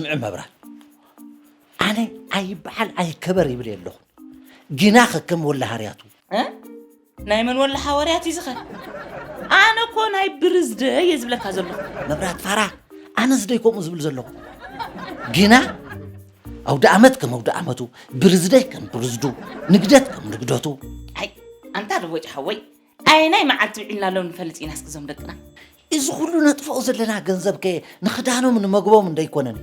ስምዒ መብራት፣ ኣነ ኣይበዓል ኣይከበር ይብል የለኹ። ግና ከከም ወላ ሃርያቱ። እ? ናይ መን ወላ ሓዋርያት እዩ ዝኸ? ኣነ እኮ ናይ ብርዝደ እየ ዝብለካ ዘለኹ። መብራት ፋራ፣ ኣነ ዝደይ ከምኡ ዝብል ዘለኹ። ግና ኣውደ ኣመት ከም ኣውደ ኣመቱ፣ ብርዝደይ ከም ብርዝዱ፣ ንግደት ከም ንግደቱ። ኣይ፣ ኣንታ ደቦጭ ሓወይ፣ ኣየናይ መዓልቲ ውዒልና ሎም ንፈልጥ ኢና እስኪ ዞም ደቅና። እዚ ኩሉ ነጥፍኦ ዘለና ገንዘብ ከ ንኽዳኖም ንመግቦም እንደይኮነን?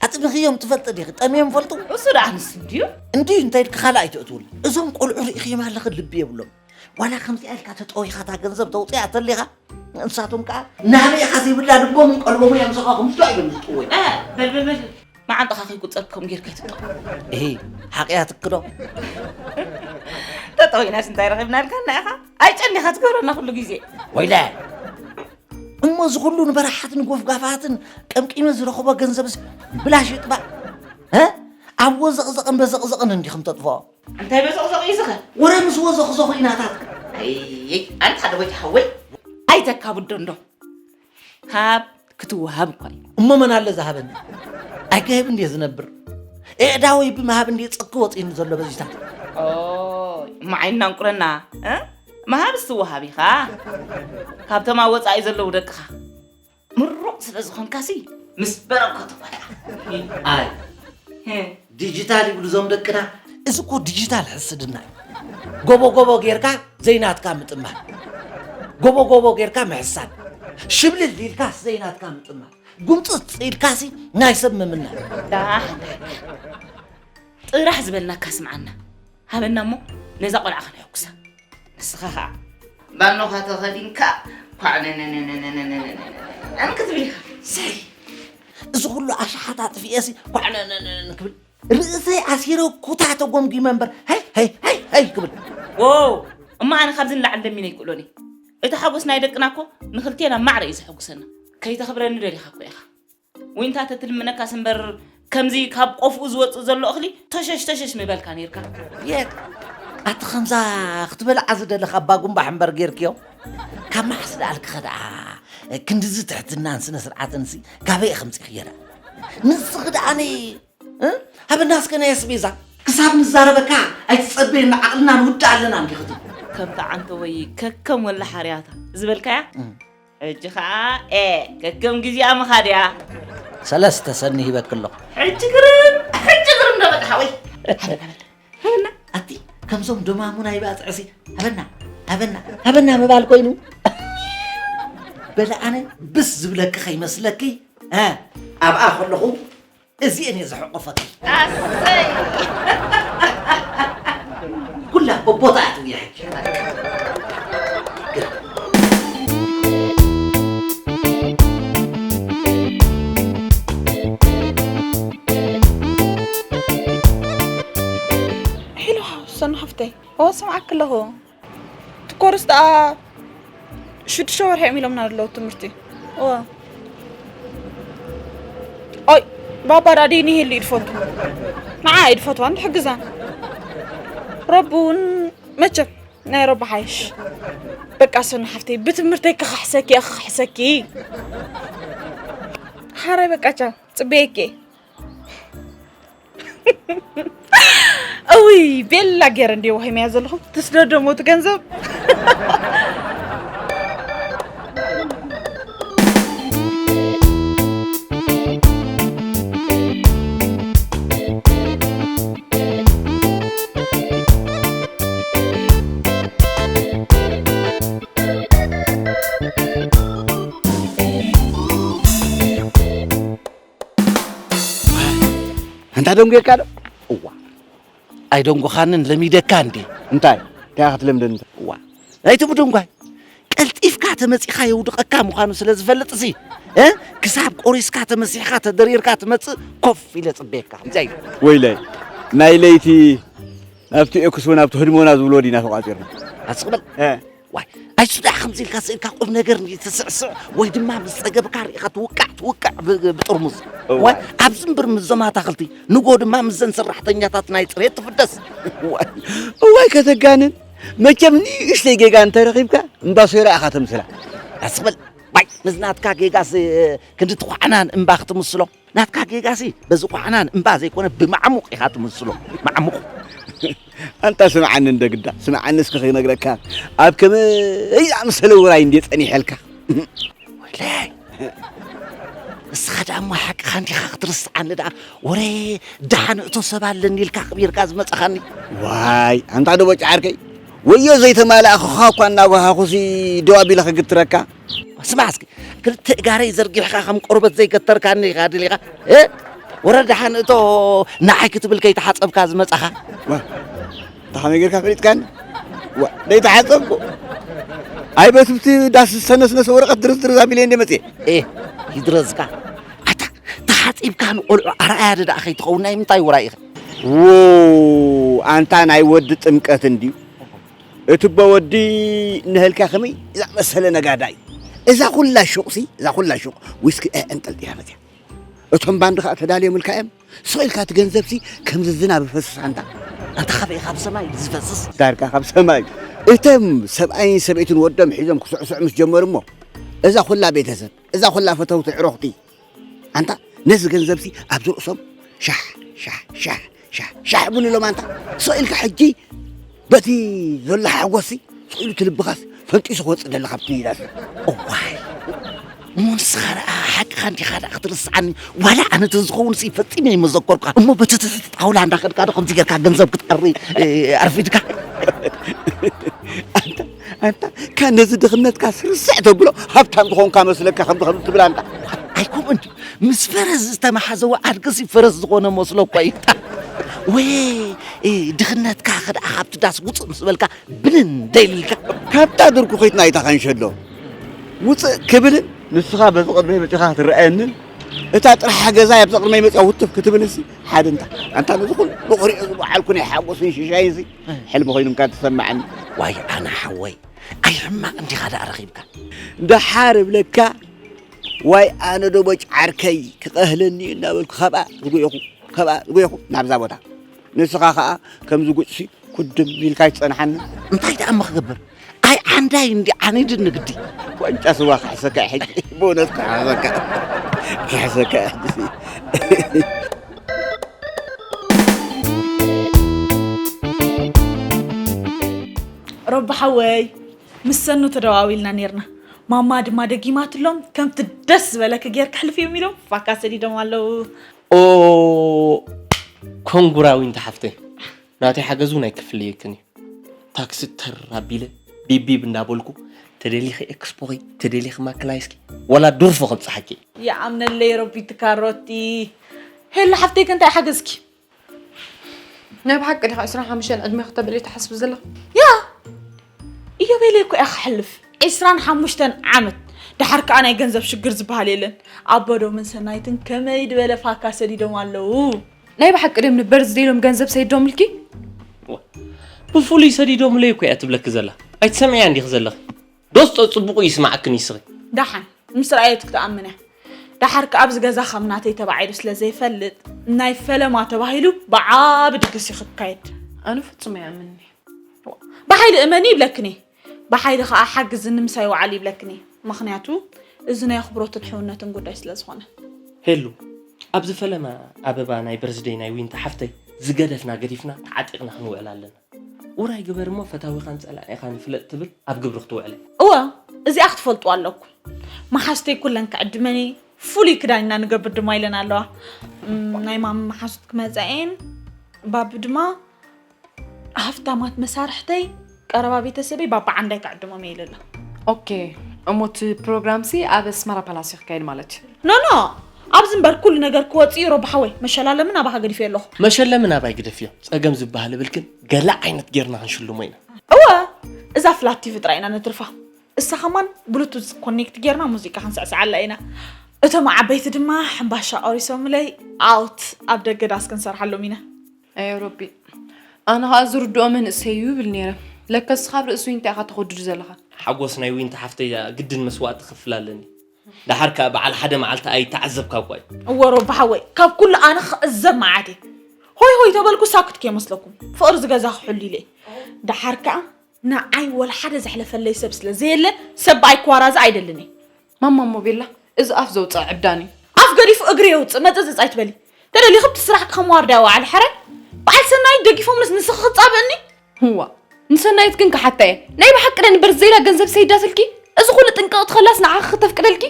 ኣጥሚኽዮም ትፈልጥ ዲኺ? ጠምዮም ፈልጡ? እሱ ደኣ ንሱ እንድዩ። እንድዩ እንተ ኢልኪ ካልእ ኣይተእትውሉ። እዞም ቆልዑ ርኢኽዮም ኣለኺ ልቢ የብሎም። ዋላ ከምዚኣ ኢልካ ተጠዊኻታ ገንዘብ ተውፅኣ ተሊኻ፣ ንሳቶም ከኣ ናበይ ኢኻ ዘይብላ ልቦምን ቀልቦምን እዮም ዝኻኹም እሱ ኣይበልጡ ወይ? እ፣ በል፣ በል፣ በል። መዓንጥኻ ከይቁጸር ከም ጌርካ ኣይትጠቕ። እሂ፣ ሓቕያ ትክዶ? ተጠዊናስ እንታይ ረኺብና ኢልካና ኢኻ? ኣይጨኒኻ ትገብረና ኩሉ ግዜ። ወይለ! እሞ እዚ ኩሉ ንበረሓትን ጎፍጋፋትን ቀምቂመ ዝረኽቦ ገንዘብስ ብላሽ ይጥባእ? እ? ኣብ ወዘቕዘቕን በዘቕዘቕን እንዲኹም ተጥፍኦ። እንታይ በዘቕዘቕ እዩ ዝኸ? ወረ ምስ ወዘቕዘቑ ኢናታት። ኣይ፣ ኣንታ ሓደ ወይ ሓወይ። ኣይተካብዶ እንዶ። ሃብ ክትወሃብ እኳ እዩ። እሞ መን ኣለ ዝሃበኒ? ኣይክህብ እንድየ ዝነብር። ኣእዳወይ ብምሃብ እንድየ ጸኪ ወጺኡኒ ዘሎ በዚታት። ኦይ፣ እሞ ዓይንና እንቁረና፣ እ? ምሃብስ ትወሃብ ኢኻ። ካብቶም ኣብ ወጻኢ ዘለዉ ደቅኻ። ምሩቕ ስለ ዝኾንካሲ ምስ በረከቱ ቆልዓ። ኣይ፣ እ። ዲጂታል ይብሉ እዞም ደቅና። እዚ እኮ ዲጂታል ሕስድና እዩ። ጎቦ ጎቦ ጌርካ ዘይናትካ ምጥማር። ጎቦ ጎቦ ጌርካ ምሕሳድ። ሽብልል ኢልካስ ዘይናትካ ምጥማር። ጉምጥጥ ኢልካሲ ናይ ሰብ ምምናን። ዳሕ፣ ዳሕ፣ ዳሕ። ጥራሕ ዝበልናካ ስምዓና። ሃበና እሞ ነዛ ቆልዓ ከነሐጉሳ። ንስኻ ኸዓ ባኖኻ ተኸዲንካ ኳዕነነነነነነነነነነን ክትብል ኢኻ። ሰይ! እዚ ኩሉ ኣሽሓት ኣጥፊኤሲ ኳዕነነነነን ክብል ርእሰይ ኣሲረ ኩታ ተጎምጒመ እምበር፣ ሃይ፣ ሃይ፣ ሃይ፣ ሃይ ክብል። ዎው! እሞ ኣነ ካብዚ ንላዕሊ ለሚነ ኣይክእሎን እየ። እቲ ሓጎስ ናይ ደቅና እኮ ንኽልቴና ማዕረ እዩ ዘሐጉሰና። ከይተኽብረኒ ደሊኻ እኮ ኢኻ። ዊንታ ተትልምነካስ እምበር፣ ከምዚ ካብ ቆፍኡ ዝወጽእ ዘሎ እኽሊ ተሸሽ ተሸሽ ምበልካ ኔርካ። የት? ኣቲ ከምዛ ክትበልዓ ዝደለኻ ኣባ ጉምባሕ እምበር ጌርክዮ? ካብ መዓስ ደኣልክኸ ደኣ ክንድዚ ትሕትናን ስነ ስርዓትንሲ ካበይ ከምጺእኽዮ ደኣ? ንስኺ ደኣ ነ-፣ እ? ሃበና እስከ ናይ ኣስቤዛ። ክሳብ ንዛረበካ ኣይትጸበየና፣ ዓቕልና ንውድእ ኣለና እንዲኺ ትብል። ከምታ ዓንተወይ ከከም ወላ ሓርያታ ዝበልካያ? እም። ሕጂ ኸዓ፣ ኤ፣ ከከም ግዜኣ ምኻድ እያ። ሰለስተ ሰኒ ሂበኪ ኣለኹ። ሕጂ ግርም፣ ሕጂ ግርም ዶ በል ሓወይ። ሃበና፣ ሃበና፣ ሃበና። ኣቲ ከምዞም ደማሙ ናይ ባጽዕሲ፣ ሃበና፣ ሃበና፣ ሃበና ምባል ኮይኑ። በለ ኣነ ብስ ዝብለኪ ከይመስለኪ፣ እ፣ ኣብኣ ከለኹ እዚኤን እየ ዝሕቆፈኪ። ኣሰይ! ኩላ በቦታ እያ ትውያ ሕጂ። ሄሎ፣ ሰኑ ሓፍተይ። ኦ፣ ስምዓኪ ኣለኹ። እቲ ኮርስ ደኣ ሽዱሽተ ወርሒ እዮም ኢሎምና ዘለዉ ትምህርቲ። እወ። ኦይ፣ ባባ ደኣ ደይኒ ይህሉ እዩ ድፈቱ። ንዓ እዩ ድፈትዋን ድሕግዛን። ረቢ እውን መቸም ናይ ረቢ ሓይሽ። በቃ ሰኑ ሓፍተይ፣ ብትምህርተይ ክኽሕሰኪ እየ፣ ክኽሕሰኪ። ሓራይ በቃ ቻው፣ ጽበየኪ እየ። እውይ፣ ቤላ ገይረ እንድየ ዋሂመያ ዘለኹ። ትስደዶ ሞት ገንዘብ። ኣንታ ደንጉየካ ዶ? እዋ። ኣይደንጎኻንን ለሚደካ እንዴ? እንታይ? እንታይ ክትለምደኒ? እዋ። ናይቲ ብድንጓይ ቀልጢፍካ ተመጺኻ የውድቐካ ምዃኑ ስለ ዝፈልጥሲ፣ እ? ክሳብ ቆሪስካ ተመሲሕካ ተደሪርካ ትመጽእ ኮፍ ኢለ ጽበየካ። እንታይ? ወይለይ። ናይ ለይቲ ናብቲ ኤክስ ወይ ናብቲ ህድሞና ዝብሎ ዲና ተቋጺርና? ኣስቕ በል። እ። ዋይ፣ ኣይሱ ደኣ ከምዚ ኢልካ ስኢልካ ቁም ነገር እንዲ ትስዕስዕ ወይ ድማ ምስ ጸገብካ ርኢኻ ትውቃዕ፣ ትውቃዕ ብ-፣ ብጥርሙዝ። እዋይ። ዋይ፣ ኣብዚ እምበር ምስዞም ኣታኽልቲ፣ ንጎ ድማ ምስዘን ሰራሕተኛታት ናይ ጽሬት ትፍደስ። ዋይ፣ እዋይ ከተጋንን። መቸም ንእሽተይ ጌጋ እንተረኺብካ እምባ ሶይራ ኢኻ ተምስላ። ኣስቕ በል። ዋይ፣ ምስ ናትካ ጌጋስ ክንዲ ትኳዕናን እምባ ክትምስሎ። ናትካ ጌጋሲ በዚ ኳዕናን እምባ ዘይኮነ ብማዕሙቕ ኢኻ ትምስሎ። ማዕሙቕ። ኣንታ ስምዓኒ እንደ ግዳ፣ ስምዓኒ እስከ ክነግረካ። ኣብ ከመይ ዝኣመሰለ ውራይ እንድየ ጸኒሐልካ። ወይለይ። ንስኻ ደኣ እሞ ሓቅኻ እንዲኻ ክትርስዓኒ ደኣ። ወረ ደሓን እቶ ሰብ ኣለኒ ኢልካ ኣኽቢርካ ዝመጻኻኒ። ዋይ፣ ኣንታ ዶ በጫ ዓርከይ። ወዮ ዘይተማላእኹኻ እኳ እናጓሃኹሲ ደው ኣቢለ ክግትረካ። ስማዕ እስኪ፣ ክልተ እጋረይ ዘርጊሕካ ከም ቆርበት ዘይገተርካኒ ኢኻ ደሊኻ? እ? ወረ ደሓን እቶ ንዓይ ክትብል ከይተሓጸብካ ዝመጻኻ? ዋ፣ እንታ ከመይ ጌርካ ፈሊጥካኒ? ዋ፣ ደይተሓጸብኩ። ኣይ በቲ ብቲ ዳስ ዝተነስነሰ ወረቐት ድርዝ ድርዝ ኣቢለ እንደ መጽኤ። ኤ፣ ይድረዝካ። ኣታ፣ ተሓጺብካ ንቆልዑ ኣርኣያ ደኣ ከይትኸውን ናይ ምንታይ ውራይ ኢኻ? ዎ፣ ኣንታ ናይ ወዲ ጥምቀት እንድዩ። እቲ ቦ ወዲ እነሀልካ ከመይ ዝኣመሰለ ነጋዳይ። እዛ ኩላ ሹቕሲ፣ እዛ ኩላ ሹቕ ዊስኪ እ-፣ እንጠልጢላ መጽያ። እቶም ባንድ ኸኣ ተዳልዮምልካ እዮም። ስቕ ኢልካ እቲ ገንዘብሲ ከምዚ ዝናብ ይፈስስ ኣንታ። ኣንታ ካበይ ካብ ሰማይ ዝፈስስ? ዳርጋ ካብ ሰማይ። እቶም ሰብኣይን ሰበይትን ወዶም ሒዞም ክስዕስዑ ምስ ጀመሩ እሞ፣ እዛ ኩላ ቤተሰብ፣ እዛ ኩላ ፈተውቲ ዕሮኽቲ፣ ኣንታ ነዚ ገንዘብሲ ኣብዚ ርእሶም ሻሕ፣ ሻሕ፣ ሻሕ፣ ሻሕ፣ ሻሕ ብሉ ኢሎም ኣንታ። ስቕ ኢልካ ሕጂ በቲ ዘሎ ሓጎስሲ ስቕ ኢሉ እቲ ልብኻስ ፈንጢሱ ክወጽእ ደለኻ ኣብቲ ዳስ። እዋይ፣ እሞ ንስኻ ደኣ ሓቅኻ እንዲኻ ደኣ ክትርስዓኒ፣ ዋላ ኣነ ተዝኸውንሲ ፈጺመ ኣይመዘከርኩኻ። እሞ በቲ ጣውላ እንዳኸድካ ዶ ከምዚ ጌርካ ገንዘብ ክትኣሪ፣ እ፣ ኣርፊድካ? ኣንታ፣ ኣንታ፣ ካ ነዚ ድኽነትካ ስርስዕ ተብሎ ሃብታም ዝኾንካ መስለካ ከምዚ ከምዚ ትብል ኣንታ። ኣይኮምኡን ድዩ? ምስ ፈረስ ዝተመሓዘወ ኣድግሲ ፈረስ ዝኾነ መስሎ እኮ እዩ። ወይ፣ እ፣ ድኽነትካ ከደኣ ካብቲ ዳስ ውፅእ ምስ በልካ ብንን ደይልልካ። ካብታ ድርኩኺት ናይታ ኸንሸሎ ውፅእ ክብልን ንስኻ በዚ ቅድመይ መፂኻ ክትረኣየንን እታ ጥራሕ ገዛ ኣብዚ ቅድመይ መፂኣ ውትፍ ክትብልሲ ሓደ እንታ። ኣንታ ነዚ ኩሉ ክሪኦ ዝበዓልኩ ናይ ሓጎስን ሽሻይንሲ ሕልሚ ኮይኑ እንካ ትሰማዓኒ። ዋይ ኣነ ሓወይ፣ ኣይ ሕማቕ እንዲኻ ደኣ ረኺብካ። ደሓር እብለካ፣ ዋይ ኣነ ዶ ቦጭ ዓርከይ ክቐህለኒ እዩ እናበልኩ ካብኣ ዝጉየኹ፣ ካብኣ ዝጉየኹ ናብዛ ቦታ። ንስኻ ኸኣ ከምዚ ጉጭሲ ኩድም ኢልካ ኣይትጸንሓኒ። እንታይ ደኣ እሞ ክገብር? ኣይ ዓንዳይ እንዲ ዓኒድኒ ግዲ። ዋንጫ ስዋ ክሕሰካ ሕጂ፣ ብእውነት ክሕሰካ፣ ክሕሰካ ሕጂ። ሮቢ ሓወይ፣ ምስ ሰኑ ተደዋዊልና ኔርና። ማማ ድማ ደጊማትሎም፣ ከምቲ ደስ ዝበለኪ ጌርኪ ኣሕልፍዮም ኢሎም ፋካ ሰዲዶም ኣለዉ። ኦ፣ ኮንጉራ ዊንታ ሓፍተይ፣ ናተይ ሓገዝ እውን ኣይክፍልየክን እዩ። ታክሲ ተር ኣቢለ ቢብ ቢብ እንዳበልኩ፣ ተደሊኺ ኤክስፖኺ፣ ተደሊኺ ማክላይስኪ፣ ዋላ ዱርፎ ከብጽሓኪ። ይኣምነለይ ሮቢ ትካሮቲ። ሄሎ ሓፍተይ፣ ከ እንታይ ሓገዝኪ? ናይ ብሓቂ ዲኻ ዕስራን ሓሙሽተን ዕድመ ክተብሊ ትሓስቢ ዘለኺ? ያ! ኢዮቤልየ እኮ እያ ክሕልፍ። ዕስራን ሓሙሽተን ዓመት። ደሓር ከኣ ናይ ገንዘብ ሽግር ዝበሃል የለን። ኣቦዶምን ሰናይትን ከመይ ድበለ ፋካ ሰዲዶም ኣለዉ። ናይ ብሓቂ ድዮም ንበርዝደይ ኢሎም ገንዘብ ሰዲዶምልኪ? ዋ፣ ብፍሉይ ሰዲዶምለይ እኮ እያ ትብለኪ ዘላ። ኣይትሰምዕያ እንዲኺ ዘለኺ። ዶስ ጸጽቡቑ ይስማዕክን ይስኺ። ደሓን፣ ምስ ረኣየት ክትኣምን እያ። ደሓር ከኣ ኣብዚ ገዛ ከም ናተይ ተባዒሉ ስለ ዘይፈልጥ፣ ናይ ፈለማ ተባሂሉ ብዓቢ ድግስ እዩ ክካየድ። ኣነ ፍጹም ኣይኣምንን እየ። ብሓይሊ እመኒ ይብለክን እየ። ብሓይሊ ከኣ ሓግዝኒ ምሳይ ወዓሊ ይብለክን እየ። ምኽንያቱ፣ እዚ ናይ ኣኽብሮትን ሕውነትን ጉዳይ ስለ ዝኾነ። ሄሉ፣ ኣብዚ ፈለማ ኣበባ ናይ በርዝደይ ናይ ዊንታ ሓፍተይ ዝገደፍና ገዲፍና ተዓጢቕና ክንውዕል ኣለና። ውራይ ግበር እሞ ፈታዊኻን ጸላኢኻን ይፍለጥ ትብል ኣብ ግብሪ ክትውዕል። እወ፣ እዚኣ ክትፈልጡ ኣለኩም። መሓዝተይ ኩለን ክዕድመን እየ፣ ፍሉይ ክዳን ኢና ንገብር ድማ ኢለን ኣለዋ። እም፣ ናይ ማሚ መሓዙት ክመጻ እየን። ባቢ ድማ ሃፍታማት መሳርሕተይ፣ ቀረባ ቤተሰበይ ባባ ዓንዳይ ክዕድሞም እየ ኢለላ። ኦኬ፣ እሞ እቲ ፕሮግራምሲ ኣብ ኣስመራ ፓላስ እዩ ክካየድ ማለት እዩ? ኖ፣ ኖ፣ ኣብዚ እምበር ኩሉ ነገር ክወጽእ እዩ ሮቢ ሓወይ። መሸላለምን ኣባኻ ገዲፈዮ ኣለኹ። መሸለምን ኣባይ ግደፍዮ። ጸገም ዝበሃል እብልክን ገለ ዓይነት ጌርና ክንሽልሞ ኢና። እወ፣ እዛ ፍላት ቲቪ ጥራይ ኢና ነትርፋ። እሳ ኸማን ብሉቱዝ ኮኔክት ጌርና ሙዚቃ ክንስዕስዓላ ኢና። እቶም ዓበይቲ ድማ ሕምባሻ ቆሪሶምለይ ኣውት ኣብ ደገ ዳስ ክንሰርሓሎም ኢና። ኣየ ሮቢ፣ ኣነ ኸኣ ዝርድኦ መንእሰይ እዩ ይብል ነይረ። ለከ እስኻ ኣብ ርእሲ ዊንታ ኢኻ ተኾድድ ዘለኻ። ሓጎስ ናይ ዊንታ ሓፍተይ ግድን መስዋእቲ ክፍል ኣለኒ። ደሓር ከኣ በዓል ሓደ መዓልቲ ኣይተዓዘብካ እኳ እዩ። እወ ሮቢ ሓወይ፣ ካብ ኩሉ ኣነ ክዕዘብ መዓት እየ። ሆይ ሆይ ተበልኩ ሳክት ከይመስለኩም። ፍቕሪ ዝገዛ ክሕሉ ኢለ እየ። ደሓር ከኣ ንዓይ ወላ ሓደ ዘሕለፈለይ ሰብ ስለ ዘየለ ሰብ ብኣይ ክዋራዘ ኣይደልን እየ። ማማ እሞ ቤላ፣ እዚ ኣፍ ዘውጽእ ዕብዳን እዩ። ገዲፉ እግሪ የውፅእ መፀፅፅ ኣይትበሊ። ተደሊኹ ብቲ ስራሕ ከም ዋርድያ ዋዕል ሕራይ በዓል ሰናይት ደጊፎምንስ ንስኺ ክፃብእኒ? እዋ ንሰናይት ግን ክሓታ እየ። ናይ ብሓቂ ደ ንበር ዘይላ ገንዘብ ሰይዳትልኪ? እዚ ኩሉ ጥንቅቕ ትኸላስ ንዓኺ ክተፍቅደልኪ?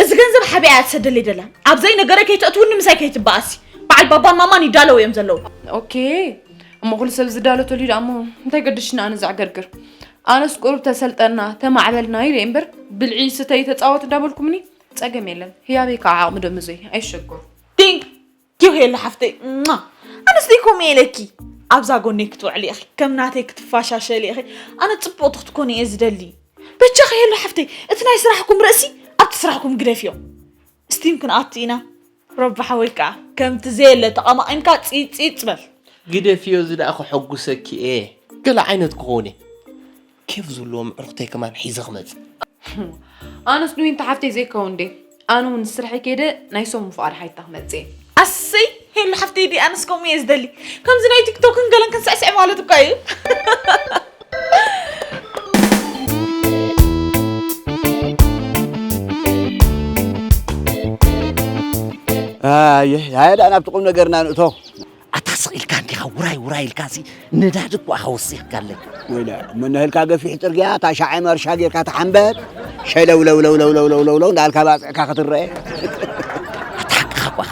እዚ ገንዘብ ሓቢኣ እያ ትሰደለይ ደላ። ኣብ ዘይነገረ ከይተእትውኒ ምሳይ ከይትበኣሲ። በዓል ባባን ማማን ይዳለው እዮም ዘለዉ። ኦኬ እሞ ኩሉ ሰብ ዝዳሎ ተልዩ ደኣ እሞ እንታይ ገድሽኒ ኣነ ዘዕገርግር። ኣነስ ቁሩብ ተሰልጠና ተማዕበልና ኢለ እምበር ብልዒ ስተይ ተፃወት እንዳበልኩምኒ ፀገም የለን። ህያበይ ከዓ ዓቕሚ ዶ ምዘይ ኣይሸገሩ። ዲንግ ኪው ሄሉ ሓፍተይ ሟ! ኣነስ ደይ ከምኡ ኢለኪ ኣብዛ ጎነይ ክትውዕሊ ኢኺ ከም ናተይ ክትፋሻሸሊ ኢኺ ኣነ ጽቡቕቲ ክትኮኒ እየ ዝደሊ በጃኺ ሄሉ ሓፍተይ እቲ ናይ ስራሕኩም ርእሲ ኣብቲ ስራሕኩም ግደፍዮ ስቲም ክንኣቱ ኢና ረቢ ሓወይ ከዓ ከምቲ ዘየለ ተቐማቒምካ ጺጺጽ በል ግደፍዮ እዚ ደኣ ከሐጉሰኪ እየ ገለ ዓይነት ክኸውን እየ ኬፍ ዝብልዎ ምዕሩኽተይ ከማን ሒዘ ክመጽእ። ኣነስ ንዊንቲ ሓፍተይ ዘይከውን ድየ? ኣነ እውን ስርሐይ ከይደ ናይ ሰሙን ፍቓድ ሓይታ ክመጽእ እየ። ኣሰይ ሄሉ ሓፍተይ ድየ ኣነስ ከምኡ እየ ዝደሊ ከምዚ ናይ ቲክቶክን ገለን ክንስዕስዕ ማለት እኳ እዩ። ኣየ ኣየ ደኣ ናብቲ ቁም ነገርና ንእቶ። ኣታ ስቕ ኢልካ እንዲኻ ውራይ ውራይ ኢልካሲ ነዳዲ እኮ ኢኻ ወሲኽካለይ። ወይለ እሞ ነህልካ ገፊሕ ጽርግያ እታ ሻዕ መርሻ ጌርካ ትሓንበብ ሸለውለውለውለውለውለውለውለው እንዳልካ ባጽዕካ ክትረአ። ኣታ ሓቅኻ እኮ ኢኻ።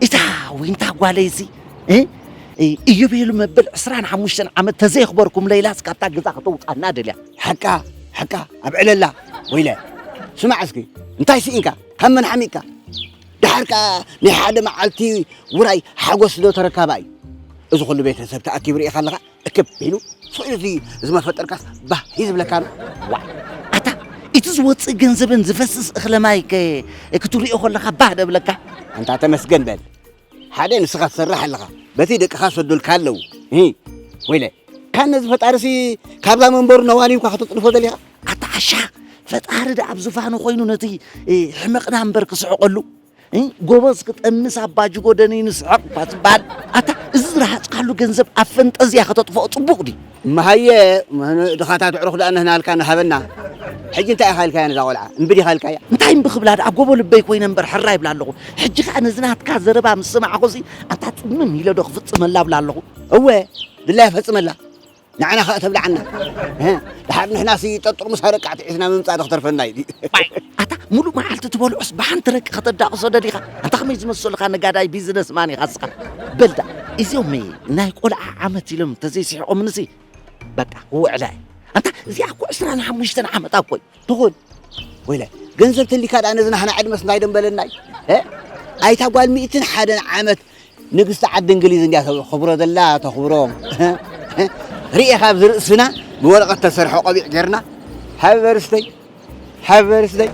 እታ ዊንታ ጓለይሲ እ? እ፣ እዮቤሉ መበል ዕስራን ሓሙሽተን ዓመት ተዘየኽበርኩም ለይላስ ካብታ ገዛ ከተውጻና ደልያ። ሓቃ ሓቃ ኣብ ዕለላ ወይለ ስማዕ እስኪ እንታይ ስኢንካ ካብ መን ሓሚቕካ ደሓር ከኣ ናይ ሓደ መዓልቲ ውራይ ሓጎስ ዶ ተረካባ እዩ። እዚ ኩሉ ቤተሰብ ተኣኪቡ ርኢኻ ኣለኻ እክብ ኢሉ ስቕ ኢሉ እዚ እዚ መፈጠርካስ ባህ እዩ ዝብለካ ኣሎ። ዋይ ኣታ እቲ ዝወፅእ ገንዘብን ዝፈስስ እኽለ ማይ ከ ክትሪኦ ከለኻ ባህ ደብለካ። ኣንታ ተመስገን በል ሓደ ንስኻ ትሰርሕ ኣለኻ በቲ ደቅኻ ሰዶልካ ኣለዉ። እሂ ወይለ ካብ ነዚ ፈጣርሲ ካብዛ መንበሩ ነዋኒብካ ከተፅንፎ ደሊኻ። ኣታ ዓሻ ፈጣሪ ደኣ ኣብ ዙፋኑ ኮይኑ ነቲ ሕመቕና እምበር ክስሕቐሉ። ጎበዝ ክጠንስ ኣብ ባጅጎ ደንዩ ንስሕቕ እኳ ዝበሃል ኣታ እዚ ዝረሃፅካሉ ገንዘብ ኣብ ፈንጠዝያ ከተጥፍኦ ፅቡቕ ድዩ? እምሃየ ድኻታት ኣዕሩኽ ደኣ ንህናልካ ንሃበና። ሕጂ እንታይ ኢኻ ኢልካያ ነዛ ቆልዓ? እምቢ ዲኻ ኢልካያ? እንታይ እምቢ ክብላ ደኣ ጎቦ ልበይ ኮይነ እምበር ሕራይ ይብላ ኣለኹ። ሕጂ ከኣ ነዚ ናትካ ዘረባ ምስ ሰማዕኹሲ ኣታ ፅምም ኢለ ዶ ክፍፅመላ እብላ ኣለኹ። እወ ድላያ ፈፅመላ። ንዓና ከኣ ተብልዓና። እህ፣ ድሓር ንሕናሲ ጠጥርሙስ ኣረቂ ኣትሒዝና ምምጻእ ዶ ክተርፈና እዩ። ኣታ ሙሉእ መዓልቲ ትበልዖስ ብሓንቲ ረቂ ከተዳቕሶ ደሊኻ? ኣንታ ከመይ ዝመሰሉኻ ነጋዳይ ቢዝነስ ማን ኢኻ እስኻ? በል ደኣ እዚኦም ናይ ቆልዓ ዓመት ኢሎም ተዘይስሒቖምንሲ በቃ ክውዕላ እየ። ኣንታ እዚኣ እኮ ዕስራን ሓሙሽተን ዓመታ እኮ እዩ። ትኹን ወይለ ገንዘብ ተሊካ ደኣ ነዚ ናህና ዕድመስ እንታይ ደንበለና እዩ። እ? ኣይታ ጓል ሚእትን ሓደን ዓመት ንግስቲ ዓዲ እንግሊዝ እንድያ ተኽብሮ ዘላ ተኽብሮም ርኤኻ ኣብዚ ርእስና ብወረቐት ተሰርሐ ቆቢዕ ጌርና ሃቢ በርስተይ ሃቢ በርስተይ